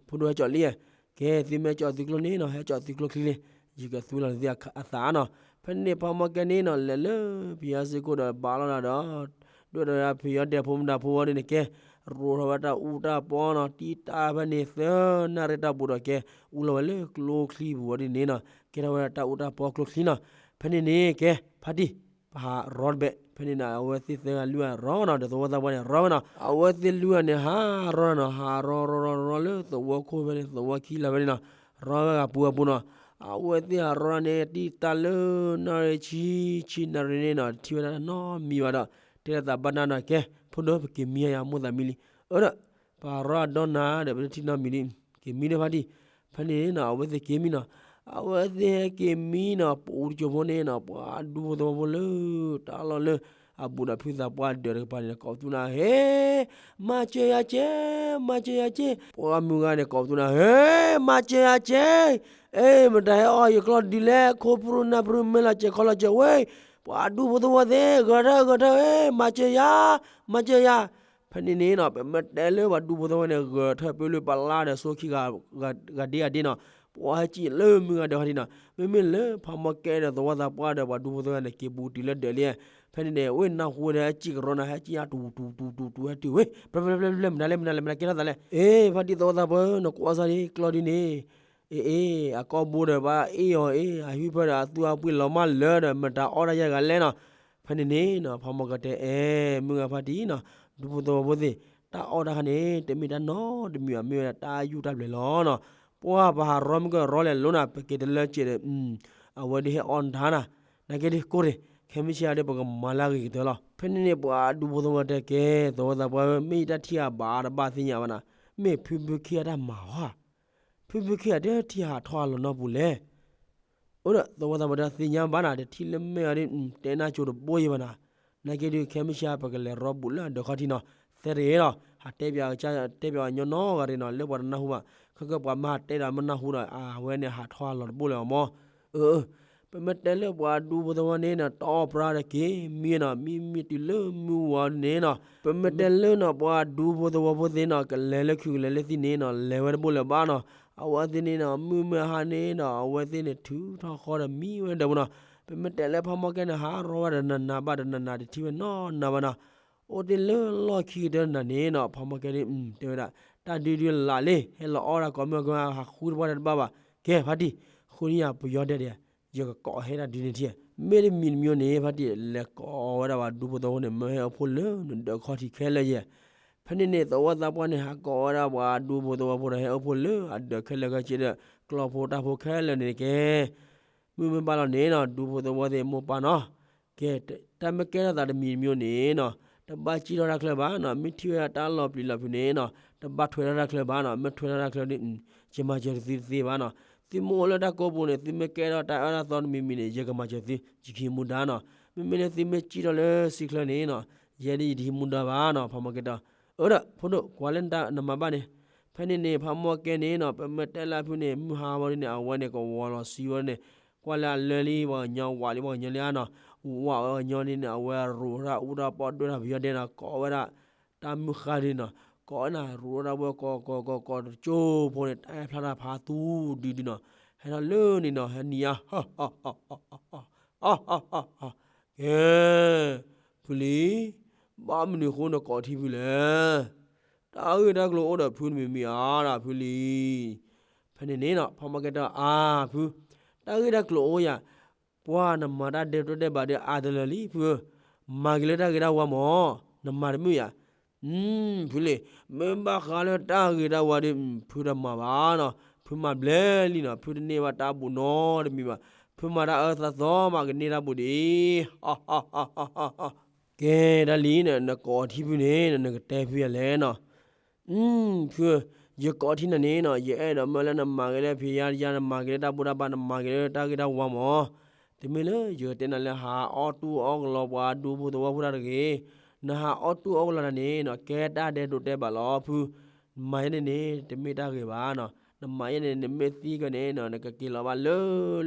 ဖိဒိၣ်ဟဲကၠီၤလံ, ကဲ သုမ့ၢ်ဟဲကၠီၤသုကျိန့ၣ်နီၤ ဟဲကၠီၤသုကျိချံလံ, ယကသူလီၤသုအသးနီၤ. ဖဲန့ၣ်န့ၣ် ဖးမီၢ်ကဲန့ၣ်နီၤ လဲၤလၢဖယီၤစ့ၢ်ကီးဒီးဘၣ်လီၤနၤဒီး ဒွဲၣ်ဒီးဖယီၤဒဲးဖိမတၤဖိဝဲဒ်န့ၣ် ကဲ ရိးထီၣ်ဝဲတၢ်အူတၢ်ပီနီၤ, တံၢ်တၢ်ဖဲန့ၣ်သၢနၣ်ရံၣ်တၢ်ပူၤဒီး ကဲ အူလီၤဝဲလၢကျိချံပူၤဝဲဒ်န့ၣ်နီၤ, ကဲထီၣ်ဝဲဒၣ်တၢ်အူတၢ်ပီကျိချံနီၤ. ဖဲန့ၣ်န့ၣ် ကဲ ဖါတံၢ် ပဟးရီတဘဲၣ်. ဖဲန့ၣ်န့ၣ် အဝဲသ့ၣ်သၢဂၤလွံၢ်ဂၤရီနီၤ, ဒီးသဝီသးပှၢ်န့ၣ် ရီဝဲနီၤ. အဝဲသ့ၣ်လွံၢ်ဂၤန့ၣ် ဟးရီနီၤ, ဟးရီရီရီလၢသဝီခိၣ်ဖဲန့ၣ် သဝီခံလီၤဖဲန့ၣ်နီၤ, ရီဝဲဂၤပူၤအပူၤနီၤ. အဝဲသ့ၣ်ဟးရီန့ၣ် တံၢ်တၢ်လၢနၣ်ရံၣ်ဆံ ဆံနၣ်ရံၣ်န့ၣ်နီၤ, တထံၣ်ဝဲဒၣ်နီတမံၤဘၣ်ဒီး တဲလီၤသးဘၣ်နၢ်နီၤ, ကဲ ဖိဒိၣ် ပက့ၤမံယၤ မိၢ်သးမံလံ. အၢဒီး ပဟးရီအဒီနၤဒီး ပတထံၣ်နီတမံၤဒ် က့ၤမံဒီးဖါတံၢ်. ဖဲန့ၣ်နီၤ အဝဲသ့ၣ်က့ၤမံနီၤ, အဝဲသ့ၣ်ဟဲက့ၤမံနီၤ ပအိၣ်တကၠိၤဖိန့ၣ်နီၤ ပှၤဒူဖိသဝီဖိလၢ တၢ်လီၢ်လၢ အဘူးဒီးဖုသးပှၢ်ဒၢးတကပၤန့ၣ် ကိးပသူနၤ ဟဲ မၤစၢၤယၤကဲ, မၤစၢၤယၤကဲ. ပှၤမုၢ်ဂၤန့ၣ် ကိးပသူနၤ ဟဲ မၤစၢၤယၤကဲ, အ့ မတၤဟဲအီၣ်ယကျီၢ်ဒုးလဲၣ်, ခိဖုရူနၢ်ဖုရူ မ့ၢ်လီၤစဲးခီလီၤစဲးဝဲ, ပှၤဒူဖိသဝီသ့ၣ် ဂဲၤထၢၣ်ဂဲၤထၢၣ် ဟဲ မၤစၢၤယၤ, မၤစၢၤယၤ. ဖဲန့ၣ်န့ၣ်နီၤ ပမ့ၢ်တဲလၢပှၤဒူဖိသဝီန့ၣ် ဂဲၤထၢၣ်ပၢလၢပလါဒီး ဆိခံဂၤဒ့ဂၤဒ့နီၤ, ပှၤဟဲကံၣ်လၢမုၢ်ဂၤဒၢးခီဒံနီၤ, မ့မ့ၢ်လၢဖးမီၢ်ကဲဒီးသဝီသးပှၢ်ဒီးပှၤဒူဖိသဝီန့ၣ် က့ၤဘူးတုၤလၢဒၢးလံ. ဖဲန့ၣ်န့ၣ် ဝဲနၢ်ဟူဝဲဒီး ဟဲကံၣ်ကရီနၤ ဟဲကံၣ်အတူတူတူတူတူ ဟဲတုၤဝဲ ဖဲဖဲဖဲဖဲ မတၤလဲၣ် မတၤလဲၣ် မတၤကဲထီၣ်သးလဲၣ်. အ့ ဖါတံၢ်သဝီသးပှၢ် နကွၢ်စၢ်ဒ်ကျီၢ်ဒ်န့ၣ်, အ့ အ့ အကိာ်ဘိဒီးဘၣ်အ့ၣ်အီၤအ့ၣ် အဟံၣ်ဖၢဒီးအသူအပှ့ၤလီၤမၢ်လၢာ်ဒီး မတၤအီၣ်တၢ်ယဲၢ်ဂၤလဲၣ်နီၤ. ဖဲန့ၣ်န့ၣ်နီၤ ဖးမီၢ်ကဲတဲ အဲ မုၢ်ဂၤဖါတံၢ်နီၤ, ဒူဖိသဝီဖိသ့ၣ် တၢ်အီၣ်တၢ်ခါန့ၣ် တမ့ၢ်တၢ်နီတမံၤဘၣ် မ့ၢ်ဝဲဒၣ်တၢ်ယူၢ်တၢ်ပျဲၤလီၤနီၤ. ပှၤပဟးရီမုၢ်ကရီလဲၤလိၤနၤ ပက့ၤတလၢကဲးဒီး အဝဲဒၣ်ဟဲအီၣ်နတၢ်နၤ, နာ်က့ဒ်ကိၢ်တ့ၢ် ခဲမုၢ်ဆ့ၣ်အါဒီး ပကမၤလၢအဂ့ၤကတၢၢ်လီၤ. ဖဲန့ၣ်န့ၣ် ပှၤဒူဖိသဝီတဲကဲ သဝီသးပှၢ်ဧၢ မ့ၢ်ယတၢ်ထံၣ်အဘၣ်တဘၣ်သ့ၣ်ညါဘၣ်နၤ, မ့ၢ်ဖုဘုခ့အတၢ်မၤဟီဧါ, ဖုဘုခ့အတထံၣ်ဟးထီၣ်အလီၢ်နီတပူၤလဲၣ်. အိၣ်ဒီးသဝီသးပှၢ်တဲသ့ၣ်ညါဘၣ်နၤ တထံၣ်လၢမ့ၢ်အီၤဒ် တဲနၢ်ကၠိတဘိယံၤဘၣ်နၤ, နာ်က့ဒ်ခဲမုၢ်ဆ့ၣ်ပကလဲၤရီဘူးလၢအဒၢးခီၣ်ထံးနီၤ, သဲတဂ့ၤလီၤ ဟးတဲပၠး တဲပၠးအီၤညီနီဂၤရ့ၤနီၤ လၢပှၤတနၢ်ဟူဘၣ်, ခဲကဲပှၤမ့ၢ်ဟးတဲဒီးမ့ၢ်နၢ်ဟူဒီး အဝဲန့ၣ်ဟးထီၣ်အလီၢ်တဘိလၢၤအီၤမၢ်. အၢ ပမ့ၢ်တဲလၢပှၤဒူဖိသဝီန့ၣ်နီၤ တၢ်အီၣ်ပြၢတက့ၢ်မံနီၤ, မံမံတုၤလၢမုၢ်ဝါန့ၣ်နီၤ, ပမ့ၢ်တဲလၢနီၤ ပှၤဒူဖိသဝီဖိသ့ၣ်နီၤ ကလဲၤလၢခုးကလဲၤလၢသံန့ၣ်နီၤ လဲၤဝဲတဘိလၢၤဘၣ်နီၤ, အဝဲသ့ၣ်န့ၣ်နီၤ မုၢ်မ့ၢ်ဟါန့ၣ်နီၤ အဝဲသ့ၣ်န့ၣ် ထုးထီၣ်ဃီဒီးမံဝဲဒၢးပူၤနီၤ, ပမ့ၢ်တဲလၢဖးမီၢ်ကဲန့ၣ် ဟးရီဝဲဒီးနးနးဘၣ်ဒီးနးနးတထံၣ်ဝဲနီနၤဘၣ်နီၤ, အိၣ်တ့ၢ်လၢလီၢ်ခံကတၢၢ်နၤန့ၣ်နီၤ ဖးမီၢ်ကဲဒ် တဲဝဲဒၣ် တၢ်ဒုဒုလးလံ ဟဲလီၤအီၣ်ဒၣ်ကိးမုၢ်ဂီၤ ဟးဃုတပှၢ်တၢ်တဘၣ်ဘၣ်, ကဲဖါတံၢ် ဃုန့ၢ်ယၤပယီၤဒဲးဒဲး, ယကကိးဟဲတၢ်ဒုန့ၣ်ထံၣ်, မ့ၢ်တမံၤတမံၤန့ၣ် ဖါတံၢ် လဲၤကိးဝဲဒၣ်ပှၤဒူဖိသဝီဖိန့ၣ် မ့ၢ်ဟဲအိၣ်ဖှိၣ်လၢနဒၢးခီၣ်ထံးခဲလၢာ်ယဲၢ်, ဖဲန့ၣ်န့ၣ် သဝီသးပှၢ်န့ၣ် ဟးကိးဝဲဒၣ်ပှၤဒူဖိသဝီဖိဒီး ဟဲအိၣ်ဖှိၣ်လၢအဒၢးခဲလၢာ်ခဲဆ့ဒီး ကျီၢ်ဖိတၢ်ဖိခဲလၢာ်န့ၣ်ကဲ မုၢ်မ့ၢ်ဘၣ်လီၤန့ၣ်နီၤ ဒူဖိသဝီသ့ၣ်မိၢ်ပၢ်နီၤ, ကဲ တၢ်မ့ၢ်ကဲထီၣ်သးတမံၤတမံၤန့ၣ်နီၤ တဘၣ်စံၣ်ထီၣ်တၢ်ချၢဘၣ်နီၤ, မ့ၢ်ထံၣ်ဝဲဒၣ်တၢ်လီၤပျံၤလီၤဖုးန့ၣ်နီၤ တဘၣ်ထွဲထီၣ်တၢ်ချၢဘၣ်နီၤ, မ့ၢ်ထွဲထီၣ်တၢ်ချၢဒီး ယမၤစၢၤသုတသ့ဘၣ်နီၤ, သုမ့ၢ်အိၣ်လၢတၢ်ကိးပူၤန့ၣ် သုမ့ၢ်ကဲထီၣ်တၢ်အၢတၢ်သီတမံၤမံၤန့ၣ် ယကမၤစၢၤသု ယကဟံးမူဒါနီၤ, မ့မ့ၢ်လၢသုမ့ၢ်စံၣ်ထီၣ်လၢစံၣ်ချၢန့ၣ်နီၤ ယဲဒၣ်ယတဟံးမူဒါဘၣ်နီၤ ဖးမီၢ်ကဲတဲ, အၢဒီး ဖိဒိၣ် ကွၢ်လၢနမၤဘၣ်န့ၣ်, ဖဲန့ၣ်န့ၣ် ဖးမီၢ်ကဲန့ၣ်နီၤ ပမ့ၢ်တဲလၢဖုန့ၣ် မုၢ်ဟါဝဲဒ်န့ၣ် အဝဲန့ၣ်ကဝီၤလီၤစံဝဲန့ၣ်, ကွၢ်လၢအလၢလံ ပှၤကညီဝးလံ ပှၤကညီလံဧါနီၤ, ဝးဝဲကညီန့ၣ်န့ၣ် အဝဲရိးတၢ်အူတၢ်ပီၣ်ဒွဲၣ်တၢ်ပယီၤဒဲးနီၤ ကိးဝဲဒၣ် တၢ်မုၢ်ဃါဒ်နီၤ, ကိးဝဲနၤ ရိးတၢ်ဝဲကိးကိးကိးကိးတကၠိဖိန့ၣ် တၢ်ဖျါတၢ်ဖးသူဒုဒုနီၤ, ဟဲထီၣ်လၢန့ၣ်နီၤ ဟဲနံၤဧါ ကဲ ဖုလံၤ, ဘၣ်မနုၤအဃိနကိးထံဖုလဲၣ်, တၢ်ဂ့ၢ်တၢ်ကျိၤအိၣ်ဒီးဖုတမံၤမံၤဧါ ဒီးဖုလံၤ, ဖဲန့ၣ်န့ၣ်နီၤ ဖးမီၢ်ကဲတဲအါဖု တၢ်ဂ့ၢ်တၢ်ကျိၤအိၣ်ယၤ, ပှၢ်နမၤတၢ်ဒဲတိတဲာ်ဘၣ်ဒီးအါတလၢာ်လံ ဖုဧၢ, မၤက့ၤလၢတၢ်ဂ့ၤတၢ်ဝါမၢ်, နမၤတမုာ်ယၤ, ဖုလံ, မ့ၢ်ဘၣ်ဃးလၢတၢ်ဂ့ၤတၢ်ဝါဒီး ဖုတမၤဘၣ်နီၤ, ဖုမၤဘျဲလံနီၤ, ဖုတန့ၢ်ဘၣ်တၢ်ဘူးနီတမံၤဘၣ်, ဖုမၤတၢ်အၢသးသီမးကန့ၢ်တၢ်ဘူးဒံး ကဲဒၣ်လံန့ၣ် နကိးထံဖုန့ၣ် နကတဲဖုယၤလဲၣ်နီၤ. ဖု, ယကိးထံနၤန့ၣ်နီၤ ယအဲၣ်ဒိးမၢလၢနမၤက့ၤလၢဖံးယါယါ နမၤက့ၤလၢတၢ်ဘူၣ်တၢ်ဘါ နမၤက့ၤလၢတၢ်ဂ့ၤတၢ်ဝါမၢ်, တမ့ၢ်လၢယကတဲနၤလၢဟးအီၣ်တူၢ်အီၣ်ကလီပှၤဒူဖိသဝီဖိတၢ်တဂ့ၤ, နဟးအီၣ်တူၢ်အီၣ်ကလီတၢ်န့ၣ်နီၤ ကဲတၢ်ဒဲတိတဲာ်ဘၣ်လီၤ ဖု, နမၤယဲန့ၣ်န့ၣ် တမ့ၢ်တၢ်ဂ့ၤဘၣ်နီၤ, နမၤယဲန့ၣ် နမ့ၢ်သံကန့ၣ်နီၤ နကက့ၤလီၤဘၣ်လၢ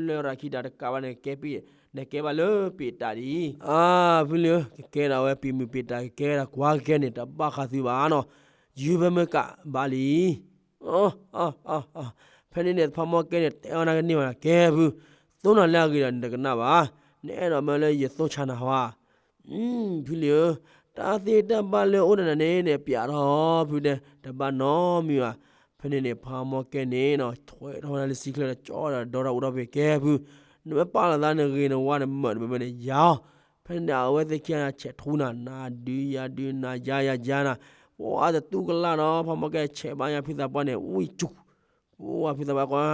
လၢရၤခံတၢ်တကးဘၣ်န့ၣ် ကဲပ့ၢ်, နကဲဘၣ်လၢပ့းတးဒံး, အါ, ဖုလံဧၢ, ကကဲဒၣ်ဝဲပ့ၢ်မုၢ်ပ့းတး ကကဲဒၣ်ကွၢ်ကကဲန့ၣ် တဘၣ်ဃးသုဘၣ်နီၤ, ယုၢ်ဖဲမ့ၢ်ကးဘၣ်လံ ဖဲန့ၣ်န့ၣ် ဖးမီၢ်ကဲန့ၣ် တဲအီၤနၤကန့ၢ်ဘၣ်နီၤ ကဲဖု, သိနၤလၢအဂ့ၤဒီးနတကနၣ်ဘၣ်, နအဲၣ်ဒိးမၢလၢယသိဆါနၤဟါ, ဖုလံဧၢ, တၢ်သ့တၢ်ဘၣ်လၢအိၣ်ဒီးနၤန့ၣ်န့ၣ် ပျးထီၣ်ဖုတဲ တဘၣ်နီတမံၤဘၣ်, ဖဲန့ၣ်န့ၣ် ဖးမီၢ်ကဲန့ၣ်နီၤ ထွဲထီၣ်ဝဲဒၣ်လၢစံၣ်ချၢဒီး ကၠီဒီးဒီထီၣ်အူထီၣ်ဖဲကဲဖု, နမ့ၢ်ပာ်လီၤသးနဂ့ၤနဝါနမၢာ်တဘၢဘၢန့ၣ် ယၤအီၤ, ဖဲန့ၣ်န့ၣ်အဝဲသ့ၣ်ခံဂၤဆဲးထူနၤ နၤဒုယၤဒု နၤယါယၤယါနၤ, ပှၤတတူၢ်ကလာ်ဒီး ဖးမီၢ်ကဲဆဲးဘၣ်ညါဖုသးပှၢ်န့ၣ် ဝံၣ်စူၤ ပှၤဖုသးပှၢ်ကိး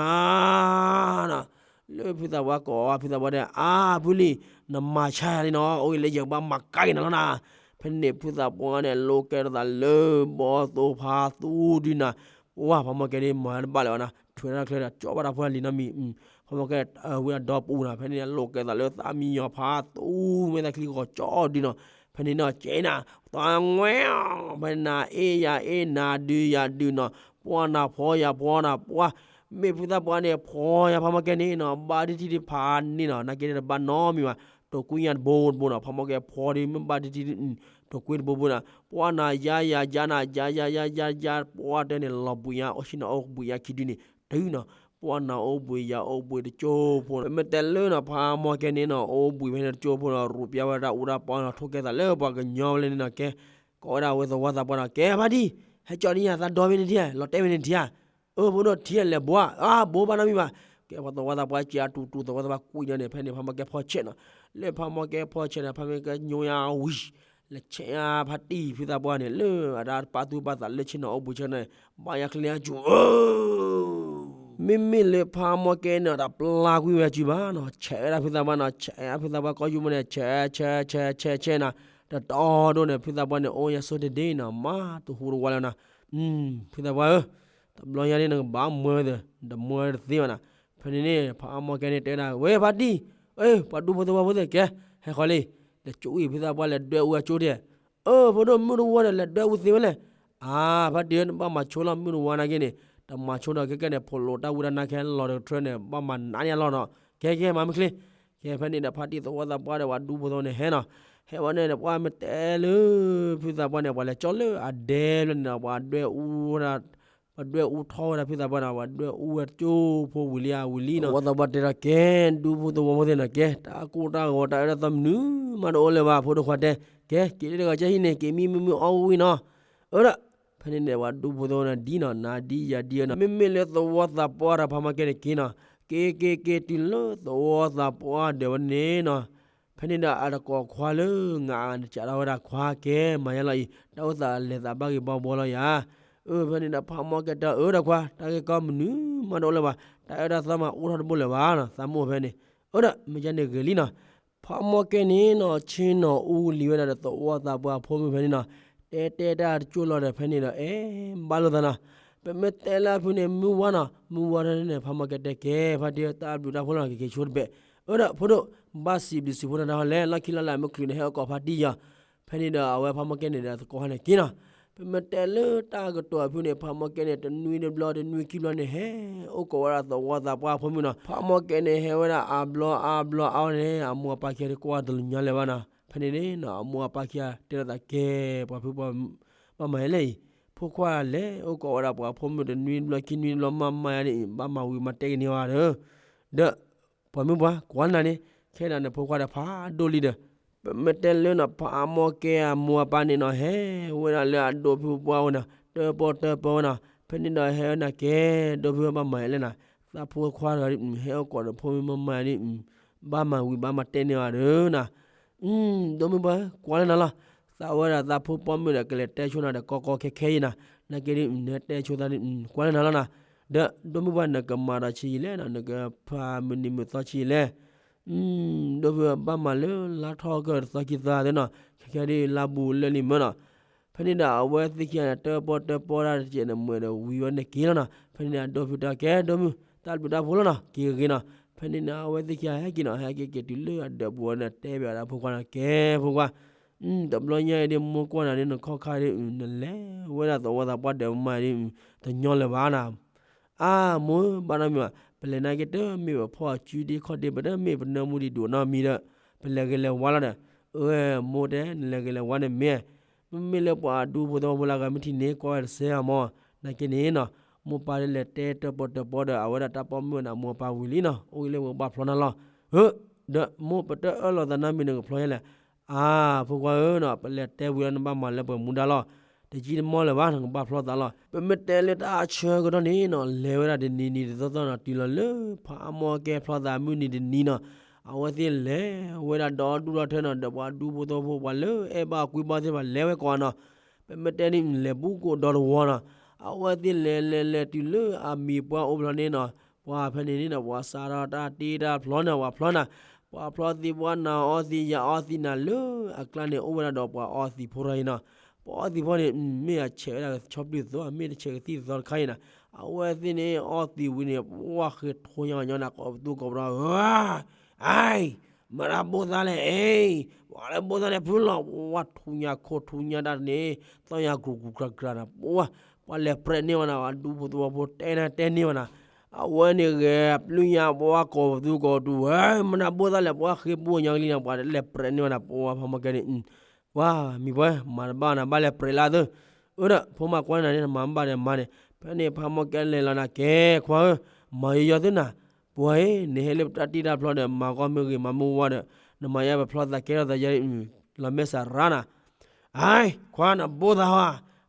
လၢဖုသးပှၢ်ကိးဝဲဖုသးပှၢ်ဒီး အါဖုလံ, နမၤဆါယၤလံနီၤ အိၣ်ဂ့ၤလၢယကဘၣ်မၤကါက့ၤနၤလီၤနၤ, ဖဲန့ၣ်န့ၣ် ဖုသးပှၢ်န့ၣ် လိးကဲထီၣ်သးလၢဘီသိဖးသူဒုနၤ, ပှၤဖးမီၢ်ကဲဒ်မၤတဘၣ်လၢၤဘၣ်နၤ ထွဲထီၣ်ချၢဒီး ကၠီဘၣ်တၢ်ဖိတၢ်လံၤနီတမံၤ, ဖးမီၢ်ကဲဝံၤဒီးဒီပူၤနၤ ဖဲန့ၣ်န့ၣ် လိးကဲသးလၢသးမံယီၤဖးသူ မ့ၢ်သးချံကီၤကၠီဒုနီၤ, ဖဲန့ၣ်န့ၣ်ကဲနၤ သးငွဲ ဖဲနၤအ့ၣ်ယၤအ့ၣ်နၤဒုယၤဒုနီၤ, ပှၤနၤဖီယၤဖီနၤ ပှၤ မ့ၢ်ဖုသးပှၢ်န့ၣ် ဖီယၤဖးမီၢ်ကဲန့ၣ်နီၤ ဘၣ်ဒ်ထံဒ်ဖးန့ၣ်နီၤ နာ်က့န့ၣ်တဘၣ်နီတမံၤဘၣ်, တိာ်ကွံယၤတဘိတဘိနီၤ ဖးမီၢ်ကဲဖီဒ်မ့ၢ်ဘၣ်ဒ်ထံ တိာ်ကွံတဘိဘိနီၤ ပှၤနၤယါယၤယါနၤ ယါယါယါယါယါ ပှၤတဲန့ၣ် လီၤဘှံးယါ အိၣ်ဆံနီၤ အိၣ်ဘှံးယါခံဒုန့ၣ် တုၤနီၤ ပှၤနၤအိၣ်ဘှံးယၤအိၣ်ဘှံးတကၠိဖိနီၤ မ့ၢ်တဲလၢနီၤ ဖးမီၢ်ကဲန့ၣ်နီၤ အိၣ်ဘှံးဖဲန့ၣ်တကၠိဖိနီၤ ရူးပျါဝဲဒၣ်အူဒၣ်ပီနီၤ ထိၣ်ကဲသးလၢပှၤကညီဝဲလၢန့ၣ်နီၤ ကဲ ကိးဝဲဒၣ်ဝဲသဝီသးပှၢ်နီၤ ကဲဖါတံၢ် ဟဲကၠီနံယၤသးဒီမ့ၢ်န့ၣ်ထံဧါ လီၤတဲာ်မ့ၢ်န့ၣ်ထံဧါ အၢ ဖိဒိၣ်ထံၣ်လဲၤဘှါ အါ ဘိးဘၣ်နီတမံၤဘၣ် ကဲပှၤသဝီသးပှၢ်က့ၤအတူၢ်တူၢ်သဝီသးပှၢ်ကွံာ်ညါန့ၣ် ဖဲန့ၣ် ဖးမီၢ်ကဲဖီဆဲးနီၤ လၢဖးမီၢ်ကဲဖီဆဲးန့ၣ် ဖးမီၢ်ကဲညိယါဝံၤ လဲၤဆဲးညါဖါတံၢ်ဖုသးပှၢ်န့ၣ် လၢအတၢ်ပာ်သူၣ်ပာ်သးလၢဆ့ၣ်နီၤအိၣ်ဘှံးဆၢန့ၣ် ဘၣ်ယါချ့လၢအစူၤ မ့မ့ၢ်လၢဖးမီၢ်ကဲန့ၣ် တပျၢ်ကွံာ်ဝဲစုၤဘၣ်နီၤ ဆဲးဝဲဒၣ်ဖုသးပှၢ်နီၤ ဆဲးဝဲဖုသးပှၢ်ကီၢ်ယူၢ်မ့ၢ်န့ၣ် ဆဲး ဆဲး ဆဲး ဆဲး ဆဲးနီၤ တတီဒိၣ်န့ၣ် ဖုသးပှၢ်န့ၣ် အိၣ်ယါဆိတဒ့နီၤ မၤတဟူးတဝါလၢၤနီၤ ဖုသးပှၢ်ဧၢ တဘျီညါန့ၣ် နကဘၣ်မၢဝဲသ့ၣ် တမၢဝဲတသ့ဘၣ်နီၤ ဖဲန့ၣ်န့ၣ် ဖးမီၢ်ကဲန့ၣ် တဲဒၣ် ဝဲဖါတံၢ် အၢ ပှၤဒူဖိသဝီဖိသ့ၣ်ကဲ ဟဲဃီလံ လဲၤကၠိအံၤ ဖုသးပှၢ်လဲၤဒွဲၣ်အူအကၠိဒဲး အၢ ဖိဒိၣ်မုၢ်တဝီဒီး လဲၤဒွဲၣ်အူသ့ဝဲလဲၣ် အါ ဖါတံၢ်ဧၢ နဘၣ်မၤဆိလီၤ မုၢ်တဝီနာ်က့န့ၣ် တမၤဆိဒီး ကဲကဲန့ၣ် ဖိးလိာ်တၢ်ဝံတၢ်နါခဲလီၤတကထြၢန့ၣ် ဘၣ်မၤနးန့ၢ်အလီၢ်နီၤ ကဲကဲ မၤမုၢ်ချ့ ကဲဖဲန့ၣ်ဒီး ဖါတံၢ်သဝီသးပှၢ်ဒီး ပှၤဒူဖိသဝီန့ၣ်ဟဲနီၤ ဟဲဝဲန့ၣ် ပှၤမ့ၢ်တဲလၢ ဖုသးပှၢ်န့ၣ် ပှၤလဲၤကၠီလၢအဒဲဖျၢၣ်န့ၣ်နီၤ ပှၤဒွဲၣ်အူဝဲဒၣ် ပှၤဒွဲၣ်အူထီၣ်ဝဲဒၣ်ဖုသးပှၢ်နီၤ ပှၤဒွဲၣ်အူဝဲတကၠိဖိဝံၤလံဧါဝံၤလံနီၤ သဝီသးပှၢ်တဲဒီး ကဲ ဒူဖိသဝီဖိသ့ၣ်နီၤ ကဲ တၢ်ကိၢ်တၢ်ဂီၤ တၢ်အၢတၢ်သီမနုၤမးတအိၣ်လၢၤဘၣ် ဖိဒိၣ်ခွါတဲ ကဲ က့ၤလၢတဂၤကဟံၣ်န့ၣ် က့ၤမံမံမံအီၣ်ဝံၤနီၤ အၢဒီး ဖဲန့ၣ်န့ၣ် ပှၤဒူဖိသဝီန့ၣ် ဒ်နီၤ နၤဒ်ယၤဒ်အၢနီၤ မ့မ့ၢ်လၢသဝီသးပှၢ်တၢ်ဖးမီၢ်ကဲန့ၣ်က့ၤနီၤ က့ၤက့ၤက့ၤတုၤလၢသဝီသးပှၢ်ဒၢးဝဲန့ၣ်နီၤ ဖဲန့ၣ်ဒီးအတကိးခွါလၢ ငါအနစးထီၣ်ဝဲဒၣ်ခွါကဲ မၤယါလီၤအံၤ တၢ်အိၣ်သးလဲၤသးဘၣ်ဂ့ၤဘီဘီလီၤယၤ အၢ ဖဲန့ၣ်ဒီးဖးမီၢ်ကဲတဲအၢဒီးခွါ တၢ်ဂ့ၢ်ကီမနုၤမးတအိၣ်လၢၤဘၣ် တၢ်အၢတၢ်သီမးအိၣ်ထီၣ်တဘိလၢၤဘၣ်နီၤ သးမိၢ်ဖဲန့ၣ် အၢဒီး မ့ၢ်ကဲန့ၣ်ဂ့ၤလံနီၤ ဖးမီၢ်ကဲန့ၣ်နီၤ ဆ့ၣ်နီၤအူလံၤဝဲဒၣ်ဒီးသဝီသးပှၢ်အဖိမုၣ်ဖဲန့ၣ်နီၤ တဲတဲတၢ်တကၠိၢ်လီၤဒီးဖဲန့ၣ်ဒီး အဲ ဘၣ်လိာ်သးနီၤ ပမ့ၢ်တဲလၢအဖုန့ၣ် မုၢ်ဝါနီၤ မုၢ်ဝါထီၣ်န့ၣ် ဖးမီၢ်ကဲတဲကဲ ဖါတံၢ်တၢ်ဘျုးတၢ်ဖှိၣ်လီၤ ကက့ၤဆိတဘ့ၣ် အၢဒီးဖိဒိၣ် ဘၣ်စံးဘျုးစံးဖှိၣ်နၤတၢ်ဟီလဲၣ် လီၢ်ခံလီၤလၢအမုၢ်ချုးန့ၣ် ဟဲအိၣ်ကိးဖါတံၢ်ယီၤ ဖဲန့ၣ်ဒီးအဝဲဖးမီၢ်ကဲန့ၣ်ဒီးသကိးဟီန့ၣ်က့ၤနီၤ ပမ့ၢ်တဲလၢတၢ်ကတိၤအဖုန့ၣ် ဖးမီၢ်ကဲန့ၣ် တနွံတဘျီ တနွံခံဘျီန့ၣ် ဟဲအိၣ်ကိးဝဲဒၣ်သဝီသးပှၢ်အဖိမုၣ်နီၤ ဖးမီၢ်ကဲန့ၣ် ဟဲဝဲဒၣ်အါဘျီအါဘျီအါဝဲန့ၣ် အမိၢ်အပၢ်ခံဂၤတကွၢ်တလၢညါလၢၤဘၣ်နီၤ ဖဲန့ၣ်န့ၣ်နီၤ အမိၢ်အပၢ်ခံဂၤတဲလိာ်သးကဲ ပှၤဖုပှၤ ဘၣ်မၤယဲလဲၣ်အံၤ ဖိခွါလဲၤအိၣ်ကိးဝဲဒၣ်ပှၤဖိမုၣ်တနွံတဘျီခံနွံတဘျီမးမးယါန့ၣ်အံၤ ဘၣ်မၤဝံၤမၤတဲက့ၤန့ၢ်ဝဲဒီး ဒီး ပှၤမုၢ်ပှၢ် ကွၢ်နၤန့ၣ် ခဲဒၣ်န့ၣ်ဖိခွါဒီးဖးဒိၣ်လံဒီး ပမ့ၢ်တဲလၢနီၤ ဖးမီၢ်ကဲအမိၢ်အပၢ်န့ၣ်နီၤ ဟဲဝဲဒၣ်လၢအဒိးဖုပှၢ်ဝဲနီၤ တၢပီတၢပီဝဲနီၤ ဖဲန့ၣ်ဒီးဟဲဝဲနၤကဲ ဒိးဖုဘၣ်မၤယဲလဲၣ်နီၤ သးဖိခွါတဂၤဒ် ဟဲအိၣ်ကိးဒီးဖိမုၣ်မးမးဒ် ဘၣ်မၤဝံၤဘၣ်မၤတဲန့ၢ်အီၤဒီးနၤ, ဒိၣ်မုၣ်ပှၢ် ကွၢ်လၢနၤလီၤ, သးဝဲဒၣ်သးဖိပိာ်မုၣ်ဒီး ကလဲၤတဲဆိနၤဒီးကီကီခဲခဲအံၤနၤ, နာ်က့ဒ် နတဲဆိသးဒ် ကွၢ်လၢနၤလီၤနၤ, ဒီးဒိၣ်မုၣ်ပှၢ် နကမၤဒီးဆံးယံာ်လဲၣ်နီၤ, နကဖးမုၢ်နံၤမုၢ်သီဆံးယံာ်လဲၣ် ဒိၣ်ဖုဘၣ်မၤလၢလါထီၣ်ကၢၢ်တသီခံသီသ့နီၤ, ခဲခဲဒ်လါဘူးလၢလံမၢနီၤ, ဖဲန့ၣ်ဒီးအဝဲသ့ၣ်ခံဂၤန့ၣ် တၢၣ်ပီၣ်တၢၣ်ပီၣ်တၢ်တကဲးန့ၣ် မ့ၢ်ဒီးဝံၤဝဲန့ၣ်က့ၤလီၤနီၤ, ဖဲန့ၣ်ဒီးဒိၣ်ဖုတဲကဲ ဒိၣ်မုၣ် တၢ်ဘျုးတၢ်ဖှိၣ်လီၤနီၤ, က့ၤဂ့ၤနီၤ, ဖဲန့ၣ်န့ၣ် အဝဲသ့ၣ်ခံဂၤဟဲက့ၤနီၤ, ဟဲက့ၤက့ၤတုၤလၢအဒၢးပူၤန့ၣ် တဲဘၣ်ဒီးဖိခွါန့ၣ် ကဲဖိခွါ တဘျီညါအံၤဒ် မိၢ်ကွၢ်နၤဒ် နခီၣ်ခါဒ် နလဲၤဝဲဒၣ်သဝီသးပှၢ်ဒၢးမးဒ် တညီလၢၤဘၣ်နၤ, အါ မိၢ် ဘၣ်နီတမံၤဘၣ်, ပလဲၤနာ်က့တမ့ၢ်ပဖီၣ်အစုဒ့ခီၣ်ဒ့ ပတမ့ၢ်ပနၢမူဒံးဒိၣ်နီတမံၤဒီး ပလဲၤဂ့ၤလဲၤဝါလီၤဒီး, အၢ မိၢ်တဲ နလဲၤဂ့ၤလဲၤဝါန့ၣ်မ့ၢ် မ့မ့ၢ်လၢပှၤအဒူဖိသဝီဖိလၢအဂၤမ့ၢ်ထံၣ်န့ၣ် ကွၢ်ဝဲတစဲးအမၢ်, နာ်က့န့ၣ်နီၤ, မိၢ်ပၢ်ဒ်လဲၤတဲတၢၣ်ပီၣ်တၢၣ်ပီၣ်ဒီး အဝဲဒၣ်တၢ်ပိာ်မုၣ်ဝဲဒၣ်မိၢ်ပၢ်ဝံၤလံနီၤ, အိၣ်ဂ့ၤလၢပကဘၣ်ဖျီနၤလီၤ, ဧၢ, ဒီးမိၢ်ပတအၢၣ်လီၤသးနီတမံၤ နကဖျီယဲလဲၣ်, အါ ဖိခွါဧၢနီၤ, ပလဲၤတဲဝံၤလီၤ နဘၣ်မၤလၢပှဲၤမူဒါလီၤ, တကံတမီၢ်လၢၤဘၣ် နကဘၣ်ဖျီသးလီၤ, ပမ့ၢ်တဲလၢတၢ်ဆၢကတီၢ်န့ၣ်နီၤ, လဲၤဝဲဒၣ်တနံၤနံၤတသီသီနီၤ, တုၤလီၤလၢဖးအါမိၢ်ကဲဖျီသးမုၢ်နံၤတနံၤနီၤ, အဝဲသ့ၣ်လဲၤဝဲဒၣ်ဒီဒူၣ်ဒီထၢနီၤ, ဒီးပှၤဒူဖိသဝီဖိ ပှၤလၢအဲၣ်ဘၣ်ကွံဘၣ်သ့ၣ်တဖၣ် လဲၤဝဲကိးနီၤ, ပမ့ၢ်တဲန့ၣ် လဲၤဘူးကိးဒီတဝီနီၤ, အဝဲသ့ၣ်လဲၤလဲၤလဲၤတုၤလၢအမံၤပှၢ်အိၣ်ဖျီန့ၣ်နီၤ, ပှၤဖဲန့ၣ်န့ၣ်ဒီး ပှၤစးထီၣ်တၢ်တ့တၢ်ဖျီန့ၣ် ပှၤဖျီနၤ, ပှၤဖျီသံ ပှၤနၤအီသံ ယၤအီသံနၤလၢအကျါန့ၣ် အိၣ်ဝဲဒၣ်ဒီးပှၤအီသံးဖိတဂၤအံၤနီၤ, ပှၤအီသံးဖိန့ၣ် မ့ၢ်အဆဲးဝဲဒၣ်ကဆီပျုၢ်သီ မ့ၢ်တဆဲးကသံၣ်သီတခါအံၤနီၤ, အဝဲသ့ၣ်န့ၣ် အီသံးဝံၤန့ၣ် ပှၤဃ့ထိညါကညီနၤ ကိးပသူကိးပဒီး အၢ အၢ မတၤဘိၣ်သးလဲၣ် အ့ ပှၤလၢဘိၣ်သးန့ၣ်ဖုလီၤ, ပှၤထူညါခိၣ်ထူညါတၢ်န့ၣ် သီၣ်ညါကြူးကြူးကြူးကြူးနၤ, ပှၤ ပှၤလဲၤပြဲးန့ၢ်ဝဲနၤ, အဒူဖိသဝီဖိတဲနၤတဲန့ၢ်ဝဲနၤ, အဝဲန့ၣ်ဂဲၤပျုၢ်ညါ ပှၤကိးပသူကိးပသူ ဝဲ မတၤဘိၣ်သးလဲၣ် ပှၤဃ့ပူညါကလံနၤ, ပှၤလဲၤပြဲးန့ၢ်ဝဲနၤ, ပှၤဖးမီၢ်ကဲန့ၣ် ပှၤမံၤပှဲၤ မၤတဘၣ်နၤ ဘၣ်လဲၤပြဲးလၢသု, အၢဒီး ဖိမါကွၢ်နၤန့ၣ် နမၤဘၣ်ဒီးမၤန့ၣ်, ဖဲန့ၣ်ဖးမီၢ်ကဲလဲၤလီၤနၤ ကဲခွါဧၢ, မၤယီၤယီၤသုနၤ, ပှၤအံၤ နဟဲလၢပတၢ်တ့တၢ်ဖျီဒီး မၤဂီၢ်မ့ၢ်ဂ့ၤ မၤမ့ၢ်ဝါဒီး နမၤယါပဖျီသးကဲထီၣ်သးယါ လီၤမဲာ်ဆှးရၣ်နၤ, အၢ ခွါနဘိၣ်သးဟီ,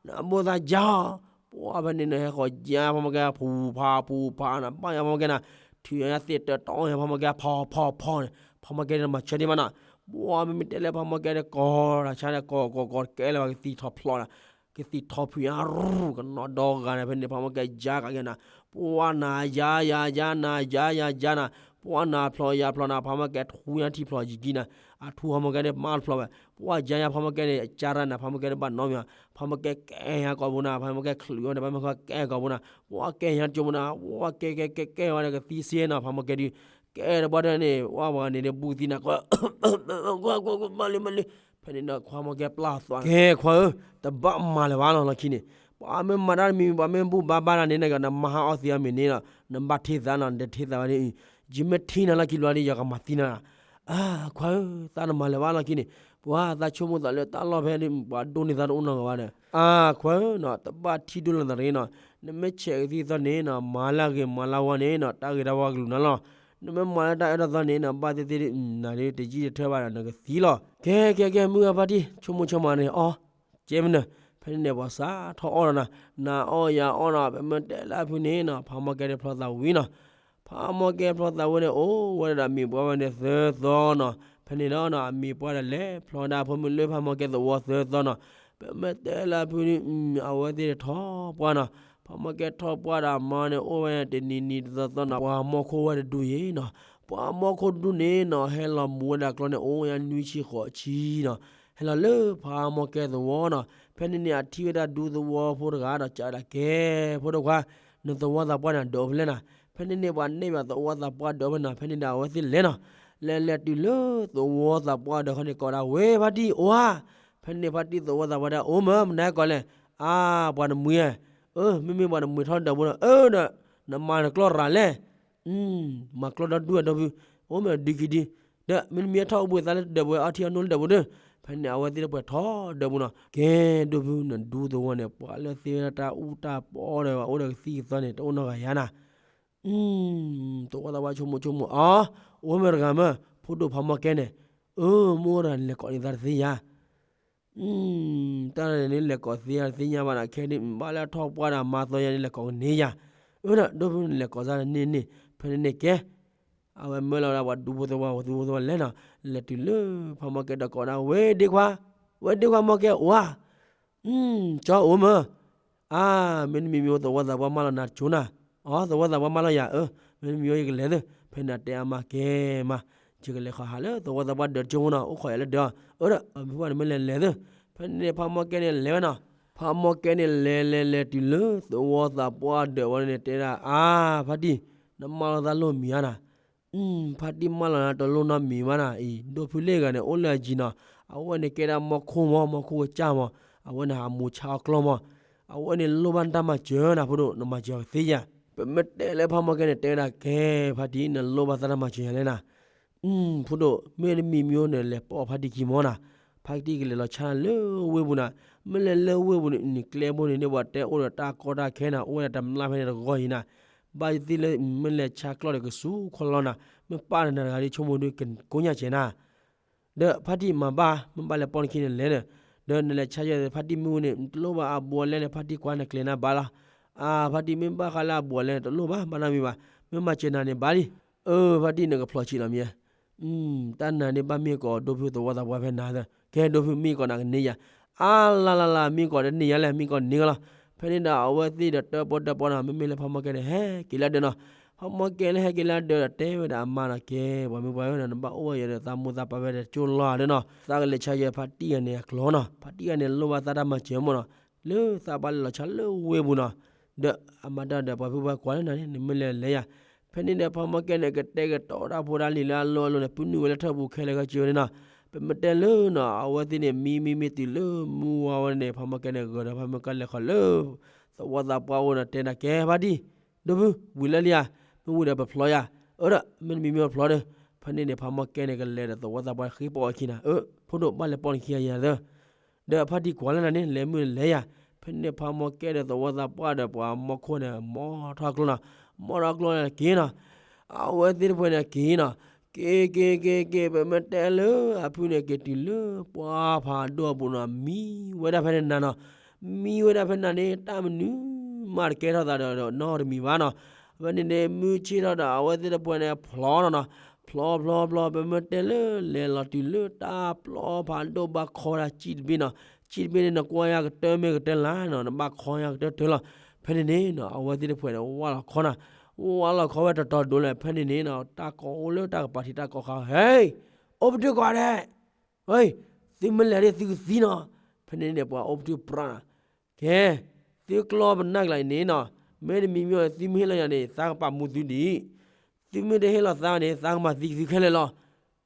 နဘိၣ်သးယါဟီ, ပှၤဖဲန့ၣ်နဟဲဃီၤယါဖးမီၢ်ကဲ ဖူဖးဖူဖးနၤ ဘၣ်ယါဖးမီၢ်ကဲနၤ, ထုးယါသ့ၣ်တၢ်တီယါဖးမီၢ်ကဲ ဖီဖီဖီန့ၣ်, ဖးမီၢ်ကဲန့ၣ်မၤဆၢဒံးမးနၤ, ပှၤမ့မ့ၢ်တဲလၢဖးမီၢ်ကဲဒီး ကိးတၢ်ဆါန့ၣ် ကိးကိးကိးကဲလၢၤဘၣ် ကသံၣ်ထီၣ်ဖျိးနၤ ကသံၣ်ထီၣ်ဖုးညါရူၢ် ကနီၤဒီဂၤန့ၣ် ဖဲန့ၣ် ဖးမီၢ်ကဲယါကးကဲနၤ, ပှၤနၤယါယါယါနၤ ယါယါယါနၤ, ပှၤနၤဖျိးယါဖျိးနၤ ဖးမီၢ်ကဲထူညါထံဖျိးယံာ်ကံနၤ, အထူဖးမီၢ်ကဲန့ၣ် မၤတဖျိးဝဲ, ပှၤယါယါဖးမီၢ်ကဲန့ၣ် ကၢ်ရၣ်နၤ ဖးမီၢ်ကဲန့ၣ်ဘၣ်နီတမံၤဘၣ်, ဖးမီၢ်ကဲကဲယါကိာ်ပူၤနၤ ဖးမီၢ်ကဲချုးဝဲန့ၣ် ဖးမီၢ်ကဲကဲကိာ်ပူၤနၤ, ပှၤကဲယါကၠိပူၤနၤ ပှၤကဲကဲကဲကဲဝဲဒီးကသံစ့နီၤ ဖးမီၢ်ကဲဒုး ကဲတဘျီဒီးန့ၣ် ဝဲပှၤန့ၣ်ဒီးဘူးသံနၤ ကွၢ် ကွၢ် ကွၢ် ကွၢ် မၤလံ မၤလံ, ဖဲန့ၣ်ဒီးခွါမီၢ်ကဲပျၢ်သွး ကဲခွါဧၢ, တဘၣ်မၤလၢၤဘၣ်လီၤလီၢ်ခံန့ၣ်, ပှၤမ့ၢ်မၤတၢ်တမံၤမံၤ ပှၤမ့ၢ်ဘူၣ်ဘါဘါနၤန့ၣ် နမၤဟါအီသံးအီမ့ၢ်န့ၣ်လီၤ, နဘၣ်ထံၣ်သးနီၤ နတထံၣ်သးဘၣ်န့ၣ်, ယမ့ၢ်ထံၣ်နၤလီၢ်ခံဘျီဒီး ယကမၤသံနၤ, အါ ခွါဧၢ, သးတမၤလၢၤဘၣ်လီၢ်ခံန့ၣ်, ပှၤသးဆိကမိၣ်သးလၢတၢ်လီၢ်ဖဲန့ၣ် ပှၤဒိၣ်န့ၢ်သးတအိၣ်နီတဂၤဘၣ်ဒီး, အါ ခွါဧၢနီၤ တဘၣ်ထံၣ်ဒိၣ်လၢၤသးတဂ့ၤနီၤ, နမ့ၢ်ဆဲးကသံၣ်သီန့ၣ်နီၤ မၤလၢအဂ့ၤမၤလၢအဝါန့ၣ်နီၤ တၢ်ဂ့ၤတၢ်ဝါကလူၤနၤလီၤ, နမ့ၢ်မၤလၢတၢ်အၢတၢ်သီန့ၣ်နီၤ ဘၣ်သ့ၣ်သ့ၣ်နၤဒ်တယံာ်တထၢဘၣ်ဒီး နကသံလီၤ, ကဲ ကဲ ကဲ မုၢ်ဂၤဖါတံၢ် ဆိကမိၣ်ဆိကမးန့ၣ် အီ ကဲမနုၤ, ဖဲန့ၣ်န့ၣ် ပှၤစးထီၣ်အီၣ်လီၤနီၤ, နၤအီၣ်ယၤအီၣ်နီၤ ပမ့ၢ်တဲလၢအဖုန့ၣ်နီၤ ဖးမီၢ်ကဲဒၣ်ဖျီသးဝံၤနီၤ, ဖးမီၢ်ကဲဖျီသးဝံၤန့ၣ် အိၣ်ဝဲဒၣ်ဒီးမံၤပှၢ်ဝဲန့ၣ်သၢသီနီၤ, ဖဲန့ၣ်ဒီးနီၤ အမံၤပှၢ်ဒီးလဲၤဖျီဒၣ်ဖိမုၣ်လၢဖးမီၢ်ကဲသဝီသၢသီနီၤ, ပမ့ၢ်တဲလၢအဖုန့ၣ် အဝဲသ့ၣ်ထီၣ်ပှၢ်နီၤ, ဖးမီၢ်ကဲထီၣ်ပှၢ်ဒီးမါန့ၣ် အိၣ်ဝဲတနံၤနံၤတသီသီနီၤ ပှၤမီၢ်ခိၣ်ဝဲတဒူၣ်အံၤနီၤ, ပှၤမီၢ်ခိၣ်တဒူၣ်န့ၣ်နီၤ ဟဲလီၤမူဝဲဒၣ်ကျီန့ၣ် အိၣ်ဝဲဒၣ်နွံဆံဃိးဆံနီၤ, ဟဲလီၤလၢဖးမီၢ်ကဲသဝီနီၤ, ဖဲန့ၣ်န့ၣ် အထံၣ်ဝဲဒၣ်ဒူသဝီဖိတဂၤဒီး ကးဝဲဒၣ်ကဲ ဖိဒိၣ်ခွါ, နသဝီသးပှၢ်န့ၣ် ဒၢးဖဲလဲၣ်နီၤ, ဖဲန့ၣ်န့ၣ် ပှၤနဲၣ်ဘၣ်သဝီသးပှၢ်ဒၢးဖဲနီၤ, ဖဲန့ၣ်ဒီးအဝဲသ့ၣ်လဲၤနီၤ, လဲၤလဲၤတုၤလၢသဝီသးပှၢ်ဒၢးခီန့ၣ် ကိးဒၣ်ဝဲဖါတံၢ် အိၣ်ဧါ, ဖဲန့ၣ်ဖါတံၢ်သဝီသးပှၢ်ဒၢး အိၣ်မး မနုၤကိးလဲၣ်, အါ ပှၤတမှံၤဧါ, အၢ မ့မ့ၢ်ပှၤတမှံၤထီၣ်ဒၢးပူၤဒီး အၢဒီး နမၤနကျီၢ်ရၤလဲၣ် မၤကျီၢ်ဒီဒူၣ်အဒိၣ်ဖု, အိၣ်မ့ၢ်ဒုးခံဒုး, ဒီးမ့တမ့ၢ်ထီၣ်အိၣ်ဘှံးသးလၢတဒၢးပူၤ အီထံအီနိလၢဒၢးပူၤဒီး, ဖဲန့ၣ် အဝဲသ့ၣ်တပှဲၤထီၣ်ဒၢးပူၤနီၤ, ကဲဒိၣ်ဖု နဒူသဝီန့ၣ် ပှၤလၢသ့ဝဲဒၣ်တၢ်အူတၢ်ပီဒီး အိၣ်ဒီးကသံၣ်ကသီန့ၣ် တအိၣ်နီတဂၤယါနၤ, သဝီသးပှၢ်ဆိကမိၣ်ဆိကမိၣ် အီ အိၣ်မ့ၢ်တဂၤမ့ၢ် ဖိဒိၣ်ဖးမီၢ်ကဲန့ၣ်, အၢ မိၢ်ဒီးနလဲၤကိးန့ၢ်သးတသ့ယါ တၢ်န့ၣ်လဲၤကိးသ့ယါတသ့ညါဘၣ်နီၤ, ခဲဒ်ဘၣ်လၢထီၣ်ပှၢ်ဒီးမါသီယါန့ၣ် လဲၤကိးကန့ၢ်ယါ, အၢ ဒီးဒိၣ်ဖုန့ၣ်လဲၤကိးစၢ်န့ၣ်န့ၣ် ဖဲန့ၣ်န့ၣ်ကဲ အဝဲမၢလီၤဝဲဒၣ်ပှၤဒူဖိသဝီ ပှၤဒူဖိသဝီလဲၤနီၤ, လဲၤတုၤလၢဖးမီၢ်ကဲဒီးကိးဒၣ် ဝဲဒ့ခွါ, ဝဲဒ့ခွါ မီၢ်ကဲအိၣ်ဧါ, ကၠီအိၣ်မၢ်, အါ မ့တမံၤမံၤ သဝီသးပှၢ်မၢလီၤနၤကၠိနၤ, အၢ သဝီသးပှၢ်မၢလီၤယၤ အၢ မ့တမံၤမံၤ ယကလဲၤသု, ဖဲန့ၣ်တဲအမါကဲမး, ယကလဲၤခီဟးလၢသဝီသးပှၢ်ဒၢးတကၠိမၢ်နီၤ, အိၣ်ခိးယၤလၢဒၢး, အၢ ဒီးအမုၢ်ပှၢ်န့ၣ်မ့ၢ်လဲၤလဲၤသု, ဖဲန့ၣ်န့ၣ် ဖးမီၢ်ကဲန့ၣ်လဲၤဝဲနီၤ, ဖးမီၢ်ကဲန့ၣ်လဲၤလဲၤလဲၤတုၤလၢ သဝီသးပှၢ်ဒၢးဝဲန့ၣ် တဲဒၣ် အါ ဖါတံၢ်, နမၢလီၤသးလိၣ်မံၤဧါနၤ ဖါတံၢ်မၢလီၤနၤတလိၣ်နီတမံၤဘၣ်နၤအံၤ, ဒိၣ်ဖုလ့ၣ်ဂၤန့ၣ် အိၣ်လၢအယံၤနီၤ, အဝဲန့ၣ်ကဲဒၣ်မီၢ်ခိၣ်မၢ်, မီၢ်ခိၣ်ကစၢ်မၢ်, အဝဲန့ၣ်ဟးမူဆါအီၣ်ကျီၢ်မၢ်, အဝဲန့ၣ်လိၣ်ဘၣ်နတၢ်မၤစၢၤနၤ ဖိဒိၣ် နမၤစၢၤကသ့ယၤ, ပမ့ၢ်တဲလၢဖးမီၢ်ကဲန့ၣ် တဲဝဲဒၣ် ကဲ ဖါတံၢ် နလိၣ်ဘၣ်သးတၢ်မၤစၢၤယၤလဲၣ်နၤ ဖိဒိၣ် မ့တမံၤမံၤန့ၣ် လဲၤပိာ်ဖါတံၢ်ခံမၢ်နၤ, ဖါတံၢ်ကလဲၤလီၤဆါလၢဝ့ၢ်ပူၤနၤ, မ့ၢ်လဲၤလၢဝ့ၢ်ပူၤန့ၣ် နကျဲဘိန့ၣ်န့ၣ် ပှၤတဲအိၣ်ဒီးတၢ်ကီတၢ်ခဲနၤ, အိၣ်ဝဲဒၣ်တမျၢ်ဖဲန့ၣ်တဂီၢ်အံၤနၤ, ဘၣ်ယသ့ၣ်လၢ မ့ၢ်လဲၤဆါကျီၢ်ဒီးကစူၤခီလီနၤ, မ့ၢ်ပာ်နၤတဂၤဒီး ဆိကမိၣ်ဒုးကကိညၢ်စဲးနၤ ဒီးဖါတံၢ်မၤဘၣ် မ့ၢ်ဘၣ်လဲၤပိာ်နခံန့ၣ်လဲၤဒီး, ဒီးနလဲၤဆါယဲ ဖါတံၢ်မုၢ်ဝဲန့ၣ် တလိၣ်ဘၣ်အဘူးအလဲန့ၣ် ဖါတံၢ်ကွၢ်နကျဲၤနၤဘၣ်လီၤ, အါ ဖါတံၢ်မ့ၢ်ဘၣ်ဃးလၢအဘူးအလဲန့ၣ် တလိၣ်ဘၣ် ဘၣ်နီတမံၤဘၣ်, မ့ၢ်မၤစၢၤနၤန့ၣ်ဘၣ်လံ, အၢ ဖါတံၢ်နကဖျိးဆံးလီၤမ့ၢ် တၢ်နၤန့ၣ်ဘၣ်မ့ၢ်ကိးဒိၣ်ဖုသဝီသးပှၢ်ဖဲနၤ, ကဲဒိၣ်ဖုမ့ၢ်ကိးနၤကန့ၢ်ယၤ, အါလါလါလါ မ့ၢ်ကိးတန့ၢ်ယၤလဲၣ် မ့ၢ်ကိးန့ၢ်ကလီၤ, ဖဲန့ၣ်ဒီးအဝဲသ့ၣ်ဒီးတၢၣ်ပီၣ်တၢၣ်ပီၣ်နၤ မ့မ့ၢ်လၢဖးမီၢ်ကဲန့ၣ် ဟဲက့ၤလၢဒၢးနီၤ, ဖးမီၢ်ကဲလၢဟဲက့ၤလၢဒၢးဒီးတဲဝဲဒၣ်အမါနီၤ ကဲ ပှၤမုၢ်ပှၢ်ဧၢ နဘၣ်အိၣ်ဝဲယၤဒီးသးမိၢ်သးပၢ်ဝဲဒီးကၠိလီၤဒၢးနီၤ, သးကလဲၤဆါယဲဖါတံၢ်ဂၤန့ၣ်အကျိၤနီၤ, ဖါတံၢ်ဂၤန့ၣ်လိၣ်ဘၣ်သးတၢ်မၤစၢၤမၢ်နီၤ, လၢသးဘၣ်လဲၤလီၤဆါလၢဝ့ၢ်ပူၤနီၤ, ဒီးအမါတၢ်ဒီးပှၤဖုပှၢ်ကွၢ်လၢနၤန့ၣ် နမ့ၢ်လဲၤလဲၤယၤ, ဖဲန့ၣ်ဒီးဖးမီၢ်ကဲန့ၣ် ကတဲာ်ကတီၤတၢ်ဖိတၢ်လံၤလၢအလီၢ်အလီၢ်န့ၣ် ပုၢ်နုာ်ဝဲလၢထၢၣ်ပူၤခဲလၢာ်ခဲဆ့ဝဲန့ၣ်နီၤ, ပမ့ၢ်တဲလၢနီၤ အဝဲသ့ၣ်န့ၣ် မံမံမ့ၢ်တုၤလၢမုၢ်ဝါဝဲန့ၣ် ဖးမီၢ်ကဲန့ၣ် ဂၢၤဒီးဖးမီၢ်ကဲလဲၤခီလၢ သဝီသးပှၢ်အိၣ်ဒီးတဲနၤ ကဲဖါတံၢ်, ဒိၣ်ဖု ဝံၤလၢလံဧါ, မ့ၢ်ဝံၤဒီးပဖျီယၤ, အၢဒီး မ့တမံၤမ့ၢ်ပဖျီဒီး, ဖဲန့ၣ်န့ၣ် ဖးမီၢ်ကဲန့ၣ် ကလဲၤဒီးသဝီသးပှၢ်ဃ့ပိာ်အခံနၤ, အၢ ဖိဒိၣ်ဘၣ်လဲၤပိာ်နခံဂၤယၤသၢ ဒီးဖါတံၢ်ကွၢ်လၢနၤန့ၣ် လဲၤမုၢ်လဲၤယၤ, ဖဲန့ၣ်ဖးမီၢ်ကဲဒီးသဝီသးပှၢ်ဒီးပှၤမီၢ်ခိၣ်န့ၣ် မီၢ်ထီၣ်ကျိနီၤ, မီၢ်ထီၣ်ကျိန့ၣ်က့ၤနီၤ, အဝဲသ့ၣ်တဖၣ်န့ၣ်က့ၤနီၤ, က့ၤက့ၤက့ၤက့ၤ ပမ့ၢ်တဲလၢအဖုန့ၣ် က့ၤတုၤလၢပှၢ်ဖးဒိၣ်အပူၤနီၤ, မံဝဲဒၣ်ဖဲန့ၣ်နၤနီၤ, မံဝဲဒၣ်ဖဲနၤန့ၣ် တၢ်မနုၤမးတကဲထီၣ်သးဒီးနီတမံၤဘၣ်နီၤ, ဖဲန့ၣ်န့ၣ် မုၢ်ဆ့ၣ်ထီၣ်ဒီး အဝဲသ့ၣ်တဖၣ်န့ၣ် ဖျီနီၤနီၤ, ဖျီဖျီဖျီ ပမ့ၢ်တဲလၢ လဲၤလီၤတုၤလၢတၢ်ပျီဖးဒိၣ်ဘၣ်ခီဝဲဒၣ်စံၣ်တဘ့ၣ်နီၤ, စံၣ်တဘ့ၣ်န့ၣ် နကွၢ်ယၤကတၢၢ်မ့ၢ်ကတၢၢ်လၢ်နီၤ, နဘၣ်ခီယၤကတၢၢ်တၢၢ်လီၤ, ဖဲန့ၣ်န့ၣ်နီၤ အဝဲသ့ၣ်တဖၣ်န့ၣ် ဝၢ်လီၤခီနီၤ, ဝၢ်လီၤခီဝဲတတီၤဒိလၢ ဖဲန့ၣ်န့ၣ်နီၤ တၢ်ကိးအိၣ်လၢတၢ်ကပၤထံးတၢ်ကိးဃာ်, ဟဲ အိၣ်ပတုာ်ကွၢ်ဒဲး ဟဲ သုမ့ၢ်လဲၤဒ်သုကသံနီၤ, ဖဲန့ၣ်န့ၣ် ပှၤအိၣ်ပတုာ်ပြးနီၤ, ကဲ သုကျီပနၢ်ကျါအံၤန့ၣ်နီၤ, မ့တမံၤမံၤ သုမ့ၢ်ဟ့ၣ်လီၤယၤန့ၣ် သးကပာ်မူသုဒံး, သုမ့ၢ်တဟ့ၣ်လီၤသးန့ၣ် သးကမၤသံသုခဲလၢာ်လီၤ.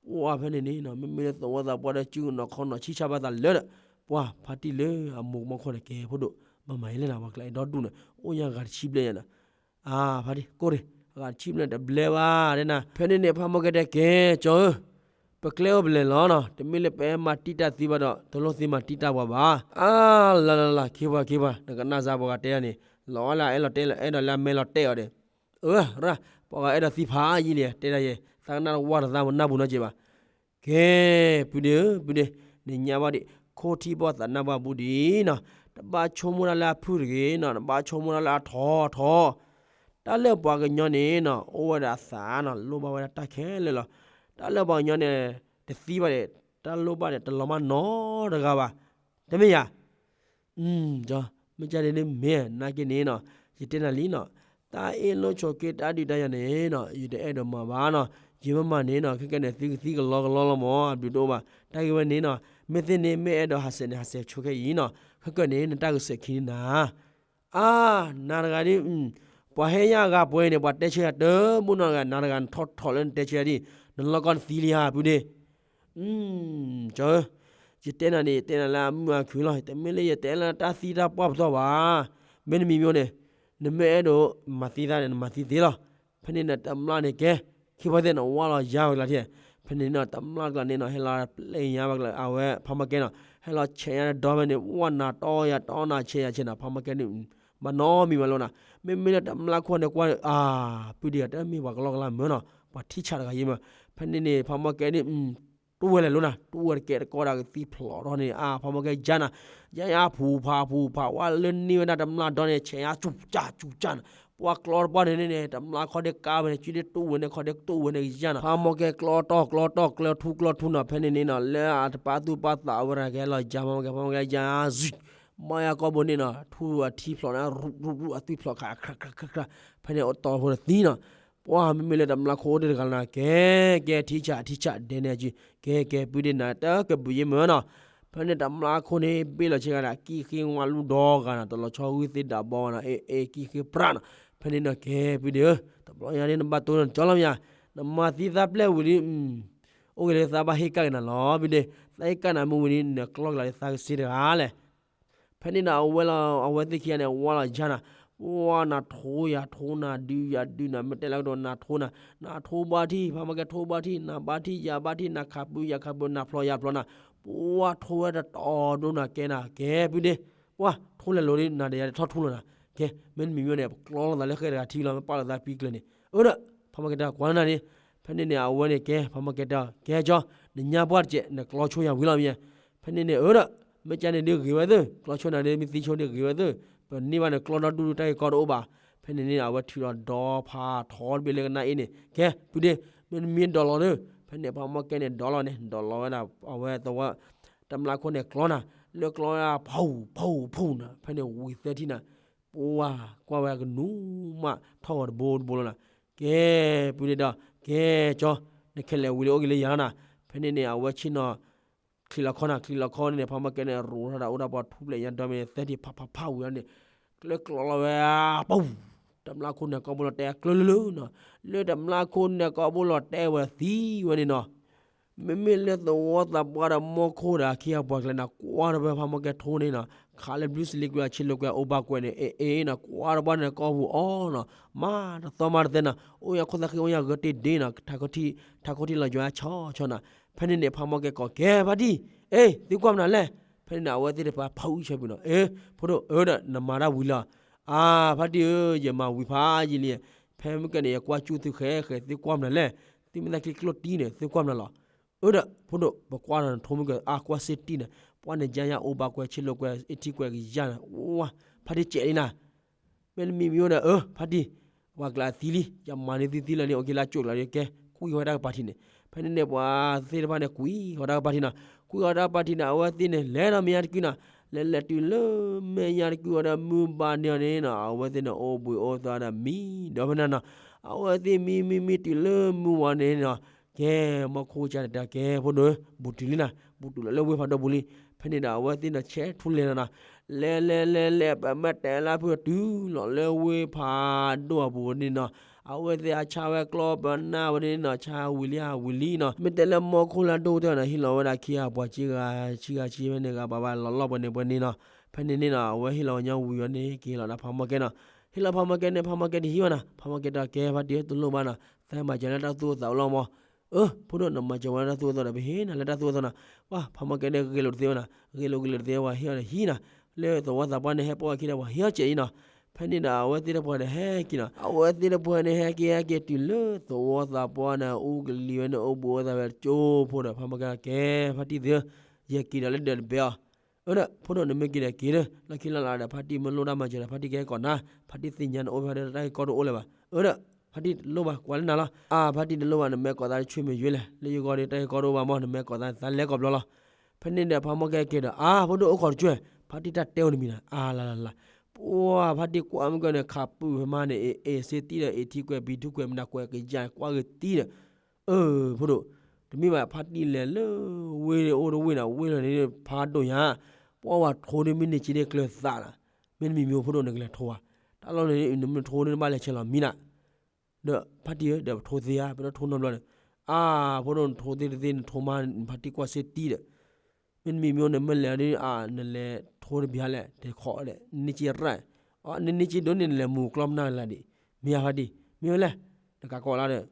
ပှၤဖဲန့ၣ်န့ၣ်နီၤ မ့မ့ၢ်လၢသဝီသးပှၢ်ဒီး စုကနီၤခီနီၤ ဆံၣ်ဆၣ်ဘၣ်သးလၢဒီး ပှၤဖါတံၢ်လၢအမိၢ်မီၢ်ခိၣ်န့ၣ် ကဲဖိဒိၣ် ဘၣ်မၤယဲလဲၣ်နၤ ပှၤကျဲအဲၣ်ဒိးဒူၣ်န့ၣ် အိၣ်ညါဂၤတဆံဘျဲၣ်ညါဒီး အါ ဖါတံၢ်ကိၢ်တ့ၢ် အဂၤတဆံဘျဲၣ်တဘျဲၣ်ဘၣ်တဲနၤ, ဖဲန့ၣ်န့ၣ် ဖးမီၢ်ကဲတဲကဲ ကၠီဧၢ, ပကျဲအိၣ်ပလဲၤလီၤနီၤ, တမ့ၢ်လၢပအဲၣ်မၤတံၢ်တၢ်သံဘၣ်ဒီး တလိၣ်သံမၤတံၢ်တၢ်ပှၤဘၣ်. အါ လၢလၢလၢ ခ့ပှၤခ့ပှၤ နကနၣ်စၢ်ပှၤဂၤတဲယၤန့ၣ် လီၤအီၣ်လၢအအဲၣ်လီၤတဲလီၤ အဲၣ်ဒိးလၢအမဲလီၤတဲာ်အီၤဒီး အၢ ရၣ် ပှၤဂၤအဲၣ်ဒိးသံဖးယံာ်လံ တဲဒၣ်ယဲ သးကနၣ်တဝၢ်တသးမနၢ်ပူၤနီတစဲးဘၣ်. ကဲ ပုၢ်ဒ့ဧၢ ပုၢ်ဒ့, နညါဘၣ်ဒံး ခိၣ်ထံဘီၣ်သးနၢ်ဘၣ်ဘူးဒံးနီၤ, တဘၣ်ဆိကမိၣ်တၢ်လၢအဖုၣ်တဂ့ၤနီၤ, တဘၣ်ဆိကမိၣ်တၢ်လၢအထီထီ, တၢ်လၢပှၤကညီန့ၣ်နီၤ အိၣ်ဝဲဒၣ်အသးနီၤ လိၣ်ဘၣ်ဝဲဒၣ်တၢ်ခဲလၢာ်လီၤ. တၢ်လၢပှၤကညီန့ၣ် တသံဘၣ်န့ၣ် တၢ်လိၣ်ဘၣ်န့ၣ် တလီၤမၢ်နီတဂၤဘၣ်. တမ့ၢ်ယၤ မ့ၢ်ကၢ်ဒ်န့ၣ်မ့ၢ်နာ်က့န့ၣ်နီၤ, ယတဲနၤလံနီၤ, တၢ်အ့ၣ်လိာ်ဆိးက့တၢ်ဒုးတၢ်ယၤန့ၣ်နီၤ ယတအဲၣ်ဒိးမၤဘၣ်နီၤ, ယမ့ၢ်မၤန့ၣ်နီၤ ခဲကနံၣ်န့ၣ် သုကသံကလီကလီလီၤမး အဘျုးတအိၣ်ဘၣ်. တၢ်ဂ့ၢ်ဝဲန့ၣ်နီၤ မ့ၢ်သ့န့ၣ် မ့ၢ်အဲၣ်ဒိးဟးဆှဲးန့ၣ်ဟးဆှဲးဆိခဲအံၤနီၤ, ခဲကနံၣ်န့ၣ် နတၢ်ကစဲးခံန့ၣ်နၤ အါ နၤတဂၤဒ် ပှၤဟဲယါအဂၤပှဲၤန့ၣ် ပှၤတဲဆၢယၤတမူနီတဂၤ နၤတဂၤနထီၣ်ထီၣ်လၢနတဲဆၢယၤဒ် နလီၢ်ကီၢ်နသံလံဧါ ပုၢ်ဒ့ ကၠီဧၢ, ယတဲနၤန့ၣ် ယတဲနၤလၢအမုာ်အခုၣ်လီၤ, တမ့ၢ်လၢယတဲလၢတၢ်သံတၢ်ပှၢ်ပတီၢ်ဘၣ်. မ့တမံၤမ့ၢ်န့ၣ် နမ့ၢ်အဲၣ်ဒိးမၤသံသးန့ၣ် နမၤသံသ့လီၤ. ဖဲန့ၣ်ဒီးတမျၢ်န့ၣ်ကဲ ခံဖီသ့ၣ်န့ၣ် ဝၢ်လီၤယါဝဲကျါထံၣ်, ဖဲန့ၣ်နီၤ တမျၢ်ကျါန့ၣ်နီၤ ဟဲလီၤပျဲညါဝဲကျါ အဝဲဖးမီၢ်ကဲနီၤ ဟဲလီၤဆဲးညါဒီဘ့ၣ်န့ၣ် ဝၢ်နၤတီယၤတီနၤဆဲးယၤဆဲးနီၤ ဖးမီၢ်ကဲန့ၣ် ဘၣ်နီတမံၤဘၣ်လီၤနီၤ. မ့မ့ၢ်လၢတမျၢ်ခိၣ်န့ၣ်ကွၢ်ဒီး အါ ပုၢ်ဒ့ဧၢ တမ့ၢ်ပှၤကလီကလီမၢနီၤ ပှၤထံၣ်ဆးတဂၤယံၤမၢ. ဖဲန့ၣ်န့ၣ် ဖးမီၢ်ကဲန့ၣ် တူၢ်ဝဲလဲၤလိၤနၤ တူၢ်ဝဲတကဲတကီၢ်ဒၣ်ကသံၣ်ဖျိးထီၣ်န့ၣ် အါ ဖးမီၢ်ကဲယါနၤ ယါယါဖူးဖးဖူးဖး ဝဲလၢန့ၢ်ဝဲဒၣ်တမျၢ်ဒီန့ၣ် ဆဲးညါစူၤကၠၢ်စူၤကၠၢ်နၤ ပှၢ်ကျီတပှၢ်န့ၣ်န့ၣ် တမျးခီဒ့ကါဝဲန့ၣ် စုဒ့တိၢ်ဝဲန့ၣ် ခီဒ့တိၢ်ဝဲန့ၣ်ကယၢ်နီၤ. ဖးမီၢ်ကဲကျီတီၢ်ကျီတီၢ် ကျီထူကျီထူနီၤ. ဖဲန့ၣ်န့ၣ်နီၤ လၢအတပာ်သူၣ်ပာ်သးဝဲဒၣ် ကဟဲလီၤယါ ဖးမီၢ်ကဲ ဖးမီၢ်ကဲယါ မၤယါကီၢ်ဘိန့ၣ်နီၤ ထူအထံဖျိးန့ၣ် ရူးရူးရူး အသွံၣ်ဖျိးခး ခရၣ်ခရၣ်ခရၣ်ခရၣ်. ဖဲန့ၣ်အတီၢ်ဖိတသံနီၤ. ပှၢ်မ့မ့ၢ်လၢတမျးခိအိၣ်တ့ၢ်တဂၤလၢနၤ ကဲ ကဲထံဆးထံဆးဒဲန့ၣ်အစု ကဲကဲပုၢ်ဒ့နၤ တၢ်ကဘုးယ့ၢ်မ့ၢ်နီၤ. ဖဲန့ၣ်တမျးခိန့ၣ် ဘ့ၣ်လီၤဆ့ကၤဒီး ကံၣ်ဃ့ဝါလူၢ်ဒီဂၤနီၤ တလီၤဆီဂုၢ်သ့ဒၣ်ဘီနီၤ အ့ အ့ ကံၣ်ဃ့ပြးနီၤ. ဖဲန့ၣ်နီၤ ကဲပုၢ်ဒ့ဧၢ တဘျီညါဒ်နဘၣ်တိၢ်နီတကၠီလီၤမ့ၢ်ဧါ. နမၤသံသးပျဲၢ်ဝံၤလံ အိၣ်က့ၤလၢသးဘၣ်ဟ့ၣ်ကၣ်က့ၤနၤလီၤ ပုၢ်ဒ့. သးဟ့ၣ်ကၣ်နၤမ့ၢ်ဝံၤလံ နကျီက့ၤလီၤလၢသးကစ့တဂၤလဲၣ်. ဖဲန့ၣ်ဒီးအဝဲလီၤ အဝဲသ့ၣ်ခံဂၤန့ၣ် ဝါလီၤယါနၤ, ပှၢ်နၤထိယၤထိနၤဒုးယၤဒုးနၤ မ့ၢ်တဲလၢကဒီးနၤထိနၤ, နထိဘၣ်ထံၣ် ဖးမီၢ်ကဲထိဘၣ်ထံၣ် နဘၣ်ထံၣ်ယၤဘၣ်ထံၣ် နခးပူၤယၤခးပူၤ နဖျိးယၤဖျိးနၤ, ပှၢ်ထိဝဲတတီၤဒိနၤကဲနၤ ကဲပုၢ်ဒ့, ပှၢ်ထိလဲၤလိၤဒ်နၤဒီးယၤတထီၣ်ထူလီၤနၤ, ကဲ မ့တမံၤမ့ၢ်န့ၣ် ပကျီလိာ်သးလၢဃဲတဂၤထံလီၤ မ့ၢ်ပာ်လိာ်သးပံကျၢၤန့ၣ်, အၢဒီး ဖးမီၢ်ကဲတဲကွၢ်လၢနၤန့ၣ်, ဖဲန့ၣ်န့ၣ် အဝဲန့ၣ်ကဲ ဖးမီၢ်ကဲတဲ ကဲကၠီ, နညါပှၢ်တစဲး နကျီဆိယၤဝံၤလီၤမ့ၢ် ဖဲန့ၣ်န့ၣ် အၢဒီး မ့ၢ်ကန့ၣ်ဒ်ဂ့ၤဝဲသ့ၣ်, ကျီဆိနၤဒ်မ့ၢ်သံဆိဒ်ဂ့ၤဝဲသ့ၣ်, ပန့ၢ်ဘၣ်န့ၣ်ကျီဒီဒူၣ်တၢ်ဂ့ၢ်ကီတအိၣ်ဘၣ်. ဖဲန့ၣ်န့ၣ် အဝဲထုးဒီးဒီဖးထီတဘ့ၣ်လၢကနၣ်အ့ၣ်န့ၣ်, ကဲ ပုၢ်ဒ့, မ့ၢ်နမ့ၢ်ဒိးလီၤဒီး, ဖဲန့ၣ် ဖးမီၢ်ကဲန့ၣ်ဒိးလီၤန့ၣ် ဒိးလီၤဝဲဒၣ် အဝဲသဝီ တမျးခိန့ၣ်ကျီနၤ, လၢကျီဝဲဒၣ် ဖူး ဖူး ဖူးနၤ, ဖဲန့ၣ်ဝံၤသဲထံၣ်နၤ, ပှၢ်ကွၢ်ဝဲကနူၤမး ထီၣ်ဂီၤတဘိတဘိလီၤနၤ. ကဲ ပုၢ်ဒ့ဒီး ကဲကၠီ, နခဲလၢာ်ဝံၤလၢအိၣ်က့ၤလၢယၤလီၤနၤ. ဖဲန့ၣ်န့ၣ် အဝဲဆ့ၣ်နီၤ ချံးလီၤခီနၤ, ချံးလီၤခီန့ၣ်န့ၣ် ဖးမီၢ်ကဲန့ၣ် ရိးထီၣ်ဒၣ်အိၣ်ဒၣ်ပှၤထူပျဲၢ်ညါဒီမ့ၢ်သဲထံၣ် ဖးဖးဖးဝံၤန့ၣ်, ကျၢကျီလီၤဝဲ ပူး, တမျးခိန့ၣ်ကီၢ်ဘိလီၤတဲကျၢလၢလၢနၤ, လၢတမျးခိန့ၣ်ကီၢ်ဘိလီၤတဲဝဲသံဝဲန့ၣ်နီၤ. မ့မ့ၢ်လၢသဝီသးပှၢ်ဒီးမီၢ်ခိၣ်ဒီးခံဂၤပှၤကျဲနၤ ကွၢ်တဘၣ်ဖးမီၢ်ကဲထိန့ၣ်နီၤ, ခးလၢဘျုးစလ့ကွံာ်အဆ့လိာ်ကွံာ်အအိၣ်ဘၣ်ကွဲးန့ၣ် အ့ၣ်အ့ၣ်နၤ ကွၢ်တဘၣ်န့ၣ်ကီၢ်ပူၤအီၤနီၤ, မၤတသီမၤတသဲနၤ, အိၣ်ယၤခိၣ်သၣ်ဃံအိၣ်ယၤဂၢၢ်တ့ၢ်ဒ့နီၤ, ထးခိၣ်ထံလီၤယွၤဆီဆီနၤ. ဖဲန့ၣ်န့ၣ် ဖးမီၢ်ကဲကိးကဲဖါတံၢ်, အ့ၣ် သုကွၢ်မနုၤလဲၣ်. ဖဲန့ၣ်န့ၣ် အဝဲသ့ၣ်တဖၣ်ဖးအူဆၢပူၤနီၤ, အ့ၣ် ဖိဒိၣ်ဧၢဒီး နမၤတၢ်ဝံၤလီၤ. အါ ဖါတံၢ်ဧၢ, ယမၤဝံၤဖးယံာ်လံ, ဖဲမုၢ်ကဲန့ၣ် ယကွၢ်ကၠူၣ်သုဃဲဃဲ သုကွၢ်မနုၤလဲၣ်, သုမ့ၢ်သးချံကျိၣ်တံၢ်န့ၣ် သုကွၢ်မနုၤလီၤ. အၢဒီး ဖိဒိၣ် ပကွၢ်ဒီးနထိမုၢ်ကဲ အါ ကွၢ်စ့တံၢ်န့ၣ်, ပှၢ်န့ၣ်ယါယါအိၣ်ဘၣ်ကွဲးဆ့လိာ်ကွဲး အ့ၣ်ထံကွဲးကယါန့ၣ်, ဝါ ဖါတံၢ်စဲးလံနၤ မ့တမံၤမံၤအိၣ်ဒီး အၢ ဖါတံၢ်, ပှၤကျါသံလံ, ယမၤန့ၢ်သုသံလီၤန့ၣ် အိၣ်က့ၤလၢကၠိၣ်ကျါဒီး ကဲ ကွံဃီတၢ်ကပၤထံးန့ၣ်. ဖဲန့ၣ်န့ၣ် ပှၤသ့ၣ်တဖၣ်န့ၣ် ကွံဃီတၢ်ကပၤထံးနီၤ, ကွံဃီတၢ်ကပၤထံးန့ၣ် အဝဲသ့ၣ်န့ၣ် လဲၤဒီးမဲာ်ညါတကုနီၤ, လဲၤလဲၤတုၤလၢမဲာ်ညါတကုဝံၤဒီး မုၢ်ဘၣ်န့ၢ်အီၤန့ၣ်နီၤ, အဝဲသ့ၣ်န့ၣ် အိၣ်ဘှံးအိၣ်သါဒီးမံဒီးဖဲန့ၣ်နီၤ, အဝဲသ့ၣ်မံမံမံတုၤလၢမုၢ်ဝါန့ၣ်နီၤ, ကဲ မီၢ်ခိၣ်ကါန့ၣ်တဲ ကဲ ဖိဒိၣ်ဧၢ, ဘူးတုၤလံနၤ, ဘူးတုၤလီၤလၢဝ့ၢ်ဖးဒိၣ်ပူၤလံ. ဖဲန့ၣ်ဒီး အဝဲသ့ၣ်န့ၣ် ဆဲးထူလဲၤလီၤနီၤ, လဲၤလဲၤလဲၤလဲၤ ပမ့ၢ်တဲလၢဖုတုၤလီၤလၢဝ့ၢ်ဖးဒိၣ်အပူၤန့ၣ်နီၤ, အဝဲသ့ၣ်အဆါဝဲကျီပနၢ်ဝဲန့ၣ်နီၤ, ဆါဝံၤလံအဝံၤလံနီၤ, မ့ၢ်တဲလၢမီၢ်ခိၣ်လၢဒိၣ်တဲနီၤ, ဟ့ၣ်လီၤဝဲဒၣ်ခံဂၤပှၤ ခံဂၤဆံဝဲန့ၣ် ဂၤဘၣ်ဘၣ်လီၤလီၢ်ပှဲၤန့ၣ်ပှဲၤန့ၣ်နီၤ. ဖဲန့ၣ်န့ၣ်နီၤ အဝဲဟ့ၣ်လီၤဝဲညီဝံၤဝဲန့ၣ် က့ၤလီၤဒီးဖးမီၢ်ကဲနီၤ, ဟ့ၣ်လီၤဖးမီၢ်ကဲန့ၣ် ဖးမီၢ်ကဲတဟံးဘၣ်နီၤ, ဖးမီၢ်ကဲတဲ ကဲ ဖါတံၢ်ဧၢ တလိၣ်ဘၣ်နီၤ, သးမၤစၢၤလၢတၢ်သူၣ်အိၣ်သးအိၣ်လီၤမီၢ်. အၢ ဖိဒိၣ် နမၤစၢၤဝဲလၢတၢ်သူၣ်အိၣ်သးဒီး ပဟ့ၣ်နၤလၢတၢ်သူၣ်အိၣ်သးနီၤ. ပှၤ ဖးမီၢ်ကဲန့ၣ် ဂ့ၤလိာ်တသ့ဘၣ်နီၤ, ဂ့ၤလိာ်ဂ့ၤလိာ်တသ့ ပှၤဟ့ၣ်အီၤဒီးဟံးနီၤ, လၢသဝီသးပှၢ်န့ၣ် ဟဲပိာ်အခံဒီး ပှၤဟ့ၣ်အီၤစဲးအံၤနီၤ. ဖဲန့ၣ်ဒီးအဝဲသ့ၣ်တပှၢ်ဒီးဟဲက့ၤနီၤ, အဝဲသ့ၣ်တပှၢ်န့ၣ် ဟဲက့ၤဟဲက့ၤတုၤလၢသဝီသးပှၢ်န့ၣ် အူကလံၤဝဲန့ၣ် အိၣ်ဘူးအိၣ်သးဝဲကၠိဖိဒီး ဖးမီၢ်ကဲ ကဲ ဖါတံၢ်သ့ၣ်ဧၢ, ယက့ၤဒီးလၢဒၢးတဘဲအီၤ. အၢဒီး ဖိဒိၣ် နမ့ၢ်က့ၤဒီးက့ၤဒီး လီၢ်ခံလီၢ်လၤဒီး ဖါတံၢ်မ့ၢ်လိၣ်တၢ်မၤစၢၤဒီး ဖါတံၢ်ကဟဲကိးနၤ, ဖါတံၢ်သ့ၣ်ညါနအိၣ်ဖဲဒီးတၢ်ဂ့ၢ်ကီတအိၣ်လၢၤဘၣ်. အၢဒီး ဖါတံၢ်တလိၣ်ဘၣ် ကွၢ်လၢနၤလီၤ. အါ ဖါတံၢ်တလိၣ်ဘၣ် နမ့ၢ်ကိးသးတဆူမဲာ်ယွၤလဲၣ်, လၢယဂီၢ်ဒီးတၢ်ဂ့ၢ်ကီတအိၣ်ဘၣ်မီၢ်, နမ့ၢ်ကိးသး သးလဲၤကိးဘျီလီၤ. ဖဲန့ၣ်ဒီး ဖးမီၢ်ကဲက့ၤဒီး အါ ဖိဒိၣ်အိၣ်ခိးတကၠိ, ဖါတံၢ်တၢ်တဲအိၣ်တမံၤနၤ, အါလၢ်လၢ်လၢ်, ပှၤ ဖါတံၢ်ကွၢ်မ့ၢ်ကန့ၣ် ခးပူၤဖဲမါန့ၣ် အ့ၣ်စ့တံၢ်ဒီး အ့ၣ်ထံကွဲး ဘံထူကွဲး မနၤကွဲးကယၤ ကွၢ်ဂ့ၤတံၢ်ဒီး အၢ ဖိဒိၣ်, တမ့ၢ်ဘၣ် ဖါတံၢ်လဲၤလၢဝ့ၢ်အိၣ်တဝ့ၢ်နီၤ, ဝ့ၢ်လီၤန့ၣ်ဖးဒိၣ်ညါ, ပှၤဝဲထိဒ်မ့ၢ်န့ၢ်က့ၤဒ်ကျၢၤသးနီၤ, မ့တမံၤမံၤဖိဒိၣ် နကလဲၤထိဧါ, တၢ်လီၢ်န့ၣ် နမ့ၢ်ထိဒ်နဘၣ်လဲၤဆဲးလီၤမံနီၤ, ဒီးဖါတံၢ်ဧၢ ဒီးပထိသ့ဧါ, ပတထိနီတဘျီဒီး, အါ ဖိဒိၣ် နထိသ့တသ့ နထိမါ ဖါတံၢ်ကွၢ်စ့တံၢ်ဒီး မ့တမံၤမံၤ နမ့ၢ်လဲၤဒီး အါ နလဲၤထိတဘျီလဲၣ် တခီဒီး နန့ၢ်က့ၤရၣ်, နန့ၢ်က့ၤဒိၣ်န့ၣ် နလဲၤမူၤကျီၢ်မနုၤလဲၣ်ဒံး, မ့ၢ်ဧါဖါတံၢ်, မ့ၢ်ဝဲလဲၣ်, တကးကီးလၢဒီး,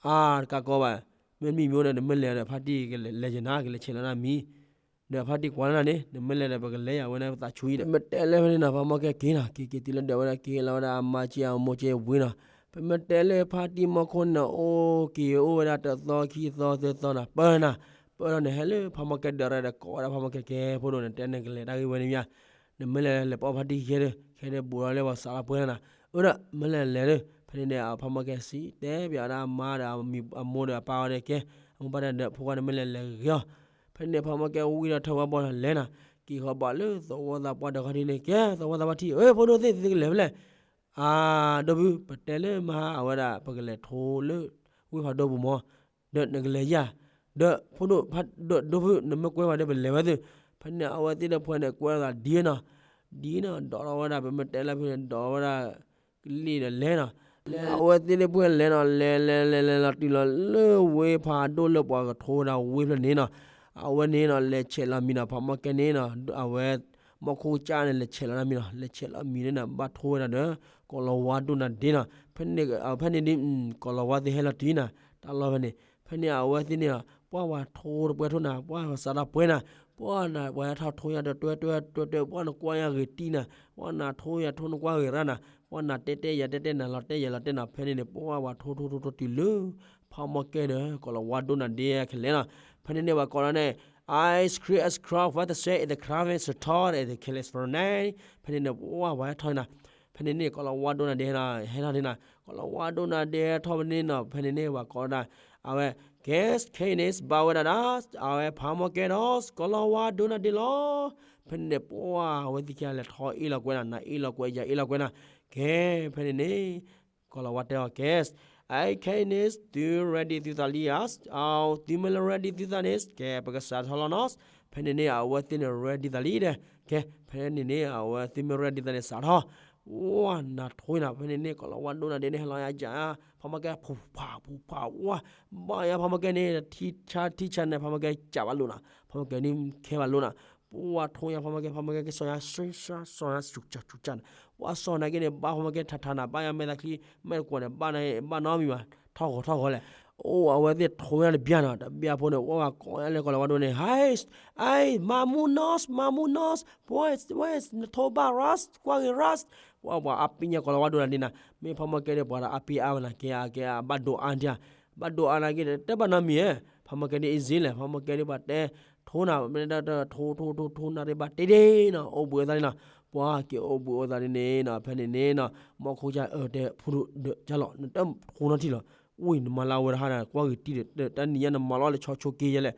အါ တကးကီးဘၣ်, မ့တမံၤမံၤဒီး နမ့ၢ်လဲၤဒီး ဖါတံၢ်ကလဲၤယနၤ ကလဲၤဆဲးလီၤနၤမံ, ဒီးဖါတံၢ်ကွၢ်လၢနၤန့ၣ် နမ့ၢ်လဲၤဒီး ပကလဲၤယၤဝဲန့ၣ် ပသးဆူအံၤဒီး ပမ့ၢ်တဲလၢဖဲန့ၣ်နီၤ ဖးမီၢ်ကဲက့ၤနီၤ က့ၤက့ၤတုၤလၢဒီးဝဲဒၣ် က့ၤလီၤဝဲဒၣ်အမါက့အမိၢ်က့ဝံၤနီၤ, ပမ့ၢ်တဲလၢဖါတံၢ်မီၢ်ခိၣ်န့ၣ် အိၣ်က့ၤအိၣ်ဝဲဒၣ်တသီခံသီသၢသီနီၤ ပၢနၤ, ပၢနၤန့ၣ် ဟဲလၢဖးမီၢ်ကဲဒီးရၣ်ဒီး ကိးဝဲဒၣ်ဖးမီၢ်ကဲ ကဲဖိဒိၣ်န့ၣ် တဲန့ၣ်ကလဲၤတၢ်ဂ့ၢ်ဝဲန့ၣ်မ့ၢ်ဧါ, နမ့ၢ်လဲၤလဲၤပိာ်ဖါတံၢ်ခဲဒီး ခဲဒီးဘူးဒီးလၢပှၤစးလီၤပှဲၤနၤ, အဝဲဒၣ်မ့ၢ်လဲၤလဲၤဒီး ဖဲန့ၣ်န့ၣ် ဖးမီၢ်ကဲစံးတဲဘၣ်ဝဲဒၣ်အမါဒီး အမိၢ်ဒီးအပၢ်ဝဲဒၣ်ကဲ, အမိၢ်ပၢ်တဲဒီး ဖိခွါန့ၣ်မ့ၢ်လဲၤလဲၤဂ့ၤအီၤ, ဖဲန့ၣ်န့ၣ် ဖးမီၢ်ကဲဝံၤဒီးထၢဝဲဘီၣ်ဒီးလဲၤနၤ, က့ၤဃီဘၣ်လၢသဝီသးပှၢ်ဒီးခီဒ်န့ၣ် ကဲသဝီသးပှၢ်ထံၣ် အၢ ဖိဒိၣ်သ့ၣ် သုကလဲၤဖဲလဲၣ်, အၢ ဒီပုၢ် ပတဲလၢမဟါအဝဲဒၣ် ပကလဲၤထိလၢ ဝ့ၢ်ဖးဒိၣ်ပူၤမး, ဒီးနကလဲၤယၤ, ဒီးဖိဒိၣ်ဖးဒိၣ် ဒီပုၢ် နမ့ၢ်ကွဲဝဲဒီး ပလဲၤဝဲသ့ၣ်, ဖဲန့ၣ် အဝဲသ့ၣ်ဒီးဖိန့ၣ် ကွဲသးဒ်နီၤ, ဒ်နီၤ ဒိးထီၣ်ဝဲဒၣ် ပမ့ၢ်တဲလၢဖဲန့ၣ် ဒိးဝဲဒၣ် ကလံၣ်ဒီးလဲၤနီၤ, အဝဲသ့ၣ်ဒီးဖိလဲၤနီၤ လဲၤလဲၤလဲၤလဲၤလီၤတုၤလီၤလၢဝ့ၢ်ဖးဒိၣ်လၢပှၤကထိဝဲဒၣ်ဝ့ၢ်ဖျၢၣ်န့ၣ်နီၤ, အဝဲန့ၣ်နီၤ လဲၤဆဲးလီၤမံၤနီၤ ဖးမီၢ်ကဲန့ၣ်နီၤ, အဝဲ မီၢ်ခိၣ်ကၠၢ်န့ၣ် လဲၤဆဲးလီၤတၢ်မံၤနီၤ, လဲၤဆဲးလီၤမံၤန့ၣ်နီၤ ဘၣ်ထိဝဲဒၣ်ဒီး ကိးလၤဝါဒိၣ်နၤဒ့နီၤ, ဖဲန့ၣ် ဖဲန့ၣ်ဒ် ကိးလၤဝါသ့ၣ်ဟဲလီၤတုၤနၤ တၢ်လီၢ်ဖဲန့ၣ်, ဖဲန့ၣ်အဝဲသ့ၣ်န့ၣ်နီၤ ပှၢ်ဝဲထိတပှဲၤထိနၤ ပှၢ်စးထီၣ်ပှဲၤနၤ, ပှၢ်နၤပှၤဟဲထီၣ်ထိယၤဒီးတွဲတွဲတွဲတွဲ ပှၢ်နကွၢ်ယၤဂ့ၤတံၢ်နၤ, ပှၢ်နၤထိယၤထိနကွၢ်ဂ့ၤရၣ်နၤ, ပှၢ်နၤတဲတဲယၤတဲတဲနၤ လီၤတဲယၤလီၤတဲနၤ, ဖဲန့ၣ်န့ၣ် ပှၢ်ဝဲထိထိထိထိတုၤလၢ ဖးမီၢ်ကဲဒီး ကိးလၤဝါဒိၣ်နၤဒ့ခဲလၢာ်နီၤ, ဖဲန့ၣ်န့ၣ် ပှၤကိးလီၤန့ၣ် Ice cream, ice cream, what to say is the crowded store at the California, ဖဲန့ၣ်န့ၣ် ပှၢ်ဝဲဟဲထီၣ်နၤ, ဖဲန့ၣ်န့ၣ် ကိးလၤဝါဒိၣ်နၤဒ့နီၤ ဟဲထီၣ်န့ၣ်နီၤ, ကိးလၤဝါဒိၣ်နၤဒ့ဟဲထီၣ်ဖဲန့ၣ်နီၤ, ဖဲန့ၣ်န့ၣ် ပှၤကိးဒၣ် အဝဲ ကဲ ခဲအံၤန့ၣ် ဘၣ်ဝဲဒၣ်ဒီး အဝဲဖးမီၢ်ကဲဒီး ကိးလၤဝါဒိၣ်နၤဒ့လီၤ, ဖဲန့ၣ်န့ၣ် ပှၢ်ဝဲသ့ၣ်ခံဂၤလဲၤထီၣ်အ့ၣ်လီၤကွဲနၤ နၤအ့ၣ်လီၤကွဲ ယၤအ့ၣ်လီၤကွဲနၤ, ကဲ ဖဲန့ၣ်န့ၣ် ကိးလၤဝါတဲအီၤ ကဲ ခဲအံၤန့ၣ် သု ready သုသးလံဧါ, အဝဲ သုမ့ၢ်လၢ ready သုသးန့ၣ် ကဲ ပကစးထီၣ်လီၤနီၤ, ဖဲန့ၣ်န့ၣ် အဝဲသ့ၣ်န့ၣ် ready သးလံဒီး ကဲ ဖဲန့ၣ်န့ၣ် အဝဲသ့ၣ်မ့ၢ် ready သးန့ၣ် စးထီၣ် ဝဲနၤထိနၤ, ဖဲန့ၣ်န့ၣ် ကိးလၤဝါဒိၣ်နၤဒ့န့ၣ် ဟဲလီၤယၤ ဖးမီၢ်ကဲ ဖူးဖးဖူးဖး ဝဲ ဘၣ်ယၤ ဖးမီၢ်ကဲန့ၣ် ထံဆါထံဆါန့ၣ် ဖးမီၢ်ကဲ ကးဘၣ်လိာ်နၤ, ဖးမီၢ်ကဲန့ၣ် ခဲဘၣ်လိာ်နၤ, ပှၢ်ထိယၤ ဖးမီၢ်ကဲ ဖးမီၢ်ကဲ ကစီၤယၤ စီၤယၤ စီၤယၤ စူၤကၠၢ်စူၤကၠၢ်န့ၣ်, ပှၢ်စီၤနၤက့န့ၣ် ဘၣ်ဖးမီၢ်ကဲ ထးထးနၤ ဘၣ်ယၤ မဲာ်သးချံ မဲာ်တကွီၢ်န့ၣ် ဘၣ်နၤ ဘၣ်နီတမံၤဘၣ် ထီၣ်ဂီၤထီၣ်ဂီၤလဲၣ်, အိၣ် အဝဲသ့ၣ်ထိယၤတဘျီနီၤ, တဘျီဖိန့ၣ် ဝဲဝဲကိးယၤလၢကိးလၤဝါဒိၣ်န့ၣ် ဟဲ ဟဲ မၤမူနီၢ် မၤမူနီၢ် ဝဲ ဝဲ နထိဘၣ်ရၣ် ကွၢ်ဂ့ၤရၣ်, ပှၤ ပှၤအါပ့ၤညါကိးလၤဝါဒိၣ်နၤဒ့နၤ, မ့ၢ်ဖးမီၢ်ကဲဒီး ပှၤဒီးအါပ့ၤအါဝဲနၤ ကဲ ကဲ ဘၣ်ဒိအါနၤ, ဘၣ်ဒိအါနၤက့ဒီး တဘၣ်နီတမံၤဧါ, ဖးမီၢ်ကဲန့ၣ် easy လဲၣ်, ဖးမီၢ်ကဲဒီး ပှၤတဲ ထိနၤ မ့ၢ်ဒၣ် ထိ ထိ ထိ ထိနၤဒ့ဘၣ်တဲဒ့နီၤ, အိၣ်ဘှံးအသးန့ၣ်နီၤ, ပှၤက့ၤအိၣ်ဘှံးအိၣ်သးဒ်န့ၣ်နီၤ, ဖဲန့ၣ်န့ၣ်နီၤ မီၢ်ခိၣ်ကၠၢ်အၢတဲ ဖိဒိၣ်ဒီးကၠၢ်လီၤ နတထိနီထံၣ်လီၤ, အိၣ် နမၤလၢအဝဲတဟါနၤ ကွၢ်ဂ့ၤတံၢ်ဒီး တနံၤညါနမၤလီၤလၢဆီဆိက့ယဲလဲၣ်,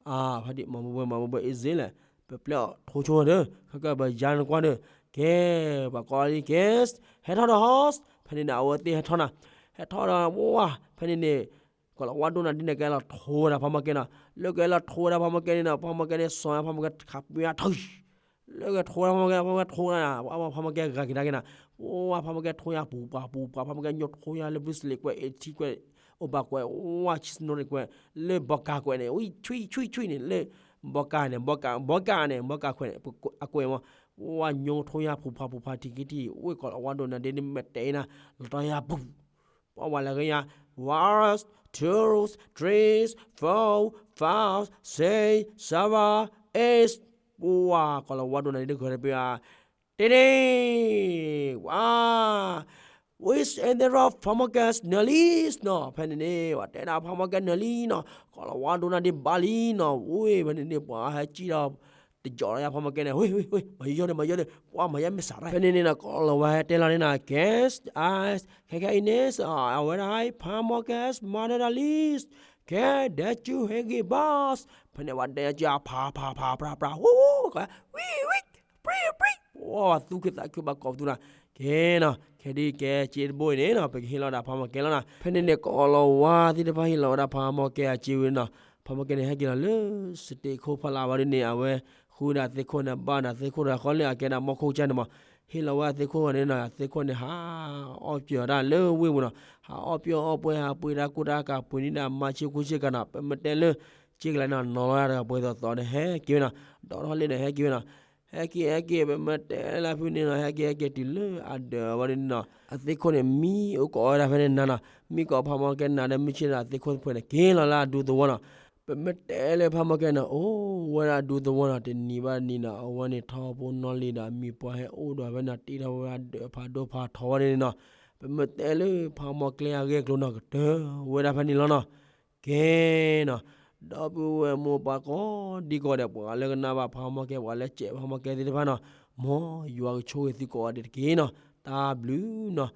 အါ ဖးဒံး မၤဘၢဘၢ မၤဘၢဘၢ easy လဲၣ်, ပပျဲအီၤထိဆိဒီး ခဲကၢၢ်ပယါနကွၢ်ဒီး ကဲ ပှၤကိးလံ ကဲ ဟဲထီၣ်ဒီးဟီ ဖဲန့ၣ်န့ၣ် အဝဲသ့ၣ်ဟဲထီၣ်နၤ, ဟဲထီၣ်ဒီး ဝဲ ဖဲန့ၣ်န့ၣ် ကိးလၤဝါဒိၣ်နၤဒ့န့ၣ် ကဲလီၤထိဝဲဒၣ်ဖးမီၢ်ကဲနီၤ, လၢကဲလီၤထိဝဲဒၣ်ဖးမီၢ်ကဲန့ၣ်နီၤ, ဖးမီၢ်ကဲန့ၣ် စီၤယၤဖးမီၢ်ကဲခးပှ့ၤအါထီၣ် လၢကထိဝဲဒၣ်ဖးမီၢ်ကဲ ဖးမီၢ်ကဲထိဝဲဒၣ်, ဖးမီၢ်ကဲဂၤက့ၤဒၣ်က့ၤနၤ, ဝဲ ဖးမီၢ်ကဲထိယၤပူၤပှၤပူၤပှၤ, ဖးမီၢ်ကဲညိထိယၤလၢဘုစလ့ၣ်ကွဲး အ့ထံကွဲး အိၣ်ဘၣ်ကွဲး ဝဲ ဆံစနိရ့ၣ်ကွဲး လၢဘီကၤကွဲးန့ၣ် ဝံ ဆွံဆွံဆွံန့ၣ် လၢ ဘီကၤန့ၣ် ဘီကၤ ဘီကၤန့ၣ် ဘီကၤခွဲးန့ၣ် အကွဲးမး, ဝဲညိထိယၤပူၤပှၤပူၤပှၤထံၣ်က့ၤထံၣ် ဝ့ၢ်ကိးလၤဝါဒိၣ်နၤဒ့န့ၣ် မ့ၢ်တဲအံၤနၤ လီၤတီၤယၤပူၤ ပှၤဝဲလၢကယၤ one, two, three, four, five, six, seven, eight, ပှၤကိးလၤဝါဒိၣ်နၤဒ့ဒ်ဂီၤတပ့ၤဧါ, တဲန့ၣ် ဝါ ဝံ စဲးသဲရီ ဖးမီၢ်ကဲနၢၤလံနီၤ, ဖဲန့ၣ်န့ၣ် ပှၤတဲဒၣ်ဖးမီၢ်ကဲနၢၤလံနီၤ, ကိးလၤဝါဒိၣ်နၤဒ့ဘၣ်လံနီၤ, ဝ့ၢ် ဖဲန့ၣ်န့ၣ် ပှၤဟဲကံၣ်ဒီး တကီၤလီၤယၤဖးမီၢ်ကဲန့ၣ် ဝ့ၢ် ဝ့ၢ် ဝ့ၢ် မၤယီၤန့ၣ် မၤယီၤန့ၣ် ပှၤမၤယၤမ့ၢ်စးရၣ်, ဖဲန့ၣ်န့ၣ်နီၤ ကိးလၤဝါဟဲတဲလီၤန့ၣ်နီၤ ကဲ အါ ခဲခဲအံၤန့ၣ် အဝဲဒၣ် ဖးမီၢ်ကဲ မၤနၢၤဒၣ်လံ ကဲ ဒဲကၠူဟဲဂ့ၤဘၣ်, ဖဲန့ၣ်ဝဲဒဲကၠူအဖးဖးဖးဖးဖး ဟူ ဝံ ဝံ ပြံ ပြံ ပှၤသူၣ်ခုသးခုဘၣ်ကိးပသူနီၤ, ကဲနီၤ ခဲဒ်ကဲစ့တဘိအံၤန့ၣ်နီၤ ပကဟ့ၣ်လီၤဒၣ်ဖးမီၢ်ကဲလီၤနီၤ, ဖဲန့ၣ်န့ၣ် ကိးလၤဝါသ့ၣ်တဖၣ်ဟ့ၣ်လီၤဝဲဒၣ်ဖးမီၢ်ကဲအစ့ဝံၤနီၤ, ဖးမီၢ်ကဲန့ၣ် ဟဲက့ၤလီၤလၢ စတ့းခိၣ်ဖီလာ်ဝဲဒ်န့ၣ် အဝဲဃုဒၣ်သ့ၣ်ခိၣ်န့ၣ် ဘၣ်ဒၣ်သ့ၣ်ခိၣ်ဒီးဃီလၢအကဲဒၣ်မီၢ်ခိၣ်ကၠၢ်န့ၣ်မး, ဟ့ၣ်လီၤဝဲသ့ၣ်ခိၣ်န့ၣ်နီၤ သ့ၣ်ခိၣ်န့ၣ် ဟးအီၣ်ပၠီၣ်ဒၣ်လၢဝ့ၢ်ပူၤနီၤ, ဟးအီၣ်ပၠီၣ်အီၣ်ပှဲၤ ဟးပှ့ၤဒၣ်ကိၢ်တၢ်ကး ပှ့ၤန့ၢ်ဒၣ်မါဆ့ကူဆ့ကၤနီၤ, ပမ့ၢ်တဲလၢ စ့ကလါန့ၣ် နီၤလီၤဒၣ်တဂၤပှဲၤသိးသိးဒီး ဟဲက့ၤဝဲနီၤ, ဒီးထီၣ်လ့ၣ်ဒီးဟဲက့ၤဝဲနီၤ, ဟဲက့ၤ ဟဲက့ၤ ပမ့ၢ်တဲလၢဖုန့ၣ်နီၤ ဟဲက့ၤ ဟဲက့ၤတုၤလၢအဒၢးဝဲဒ်န့ၣ်နီၤ, အသ့ၣ်ခိၣ်န့ၣ် မံအိၣ်ကိးဝဲဒၣ်ဖဲန့ၣ်နၤနီၤ, မံကိးဖးမီၢ်ကဲနၤဒီး မုၢ်ဆ့ၣ်ဒီး အသ့ၣ်ခိၣ်တဖုန့ၣ် က့ၤလီၤလၢအဒူသဝီနီၤ, ပမ့ၢ်တဲလၢဖးမီၢ်ကဲနီၤ အိၣ်ဝဲဒၣ်အဒူသဝီနီၤ တနံၤဘၣ်တနံၤနီၤ အဝဲန့ၣ်ထီဘိနီၣ်လံဒီး အမံၤပှၢ်ဟဲအိၣ်ဒီးဖဲန့ၣ် တ့ထီၣ်ဝဲဒၣ်ဒၢးဖးဒိၣ်ဖးထီဝဲန့ၣ်နီၤ, ပမ့ၢ်တဲလၢဖးမီၢ်ကဲအဂ့ၢ်အကျိၤနီၤ ကတၢၢ်ဝဲဒၣ်ဖဲန့ၣ်လီၤနီၤ, ကဲနီၤ, ဒီပုၢ်ဝဲၢ်မိၢ်ပၢ်ကိးဒံကိးဂၤဒဲး ပှၤလၢကနၣ်ဘၣ်ဖးမီၢ်ကဲ ပှၤလၢစဲးဖးမီၢ်ကဲသ့ၣ်တဖၣ်နီၤ, မ်ယွၤကဆိၣ်ဂ့ၤသုကိးဂၤဒဲးတက့ၢ်နီၤ. တၢ်ဘျုးနီၤ.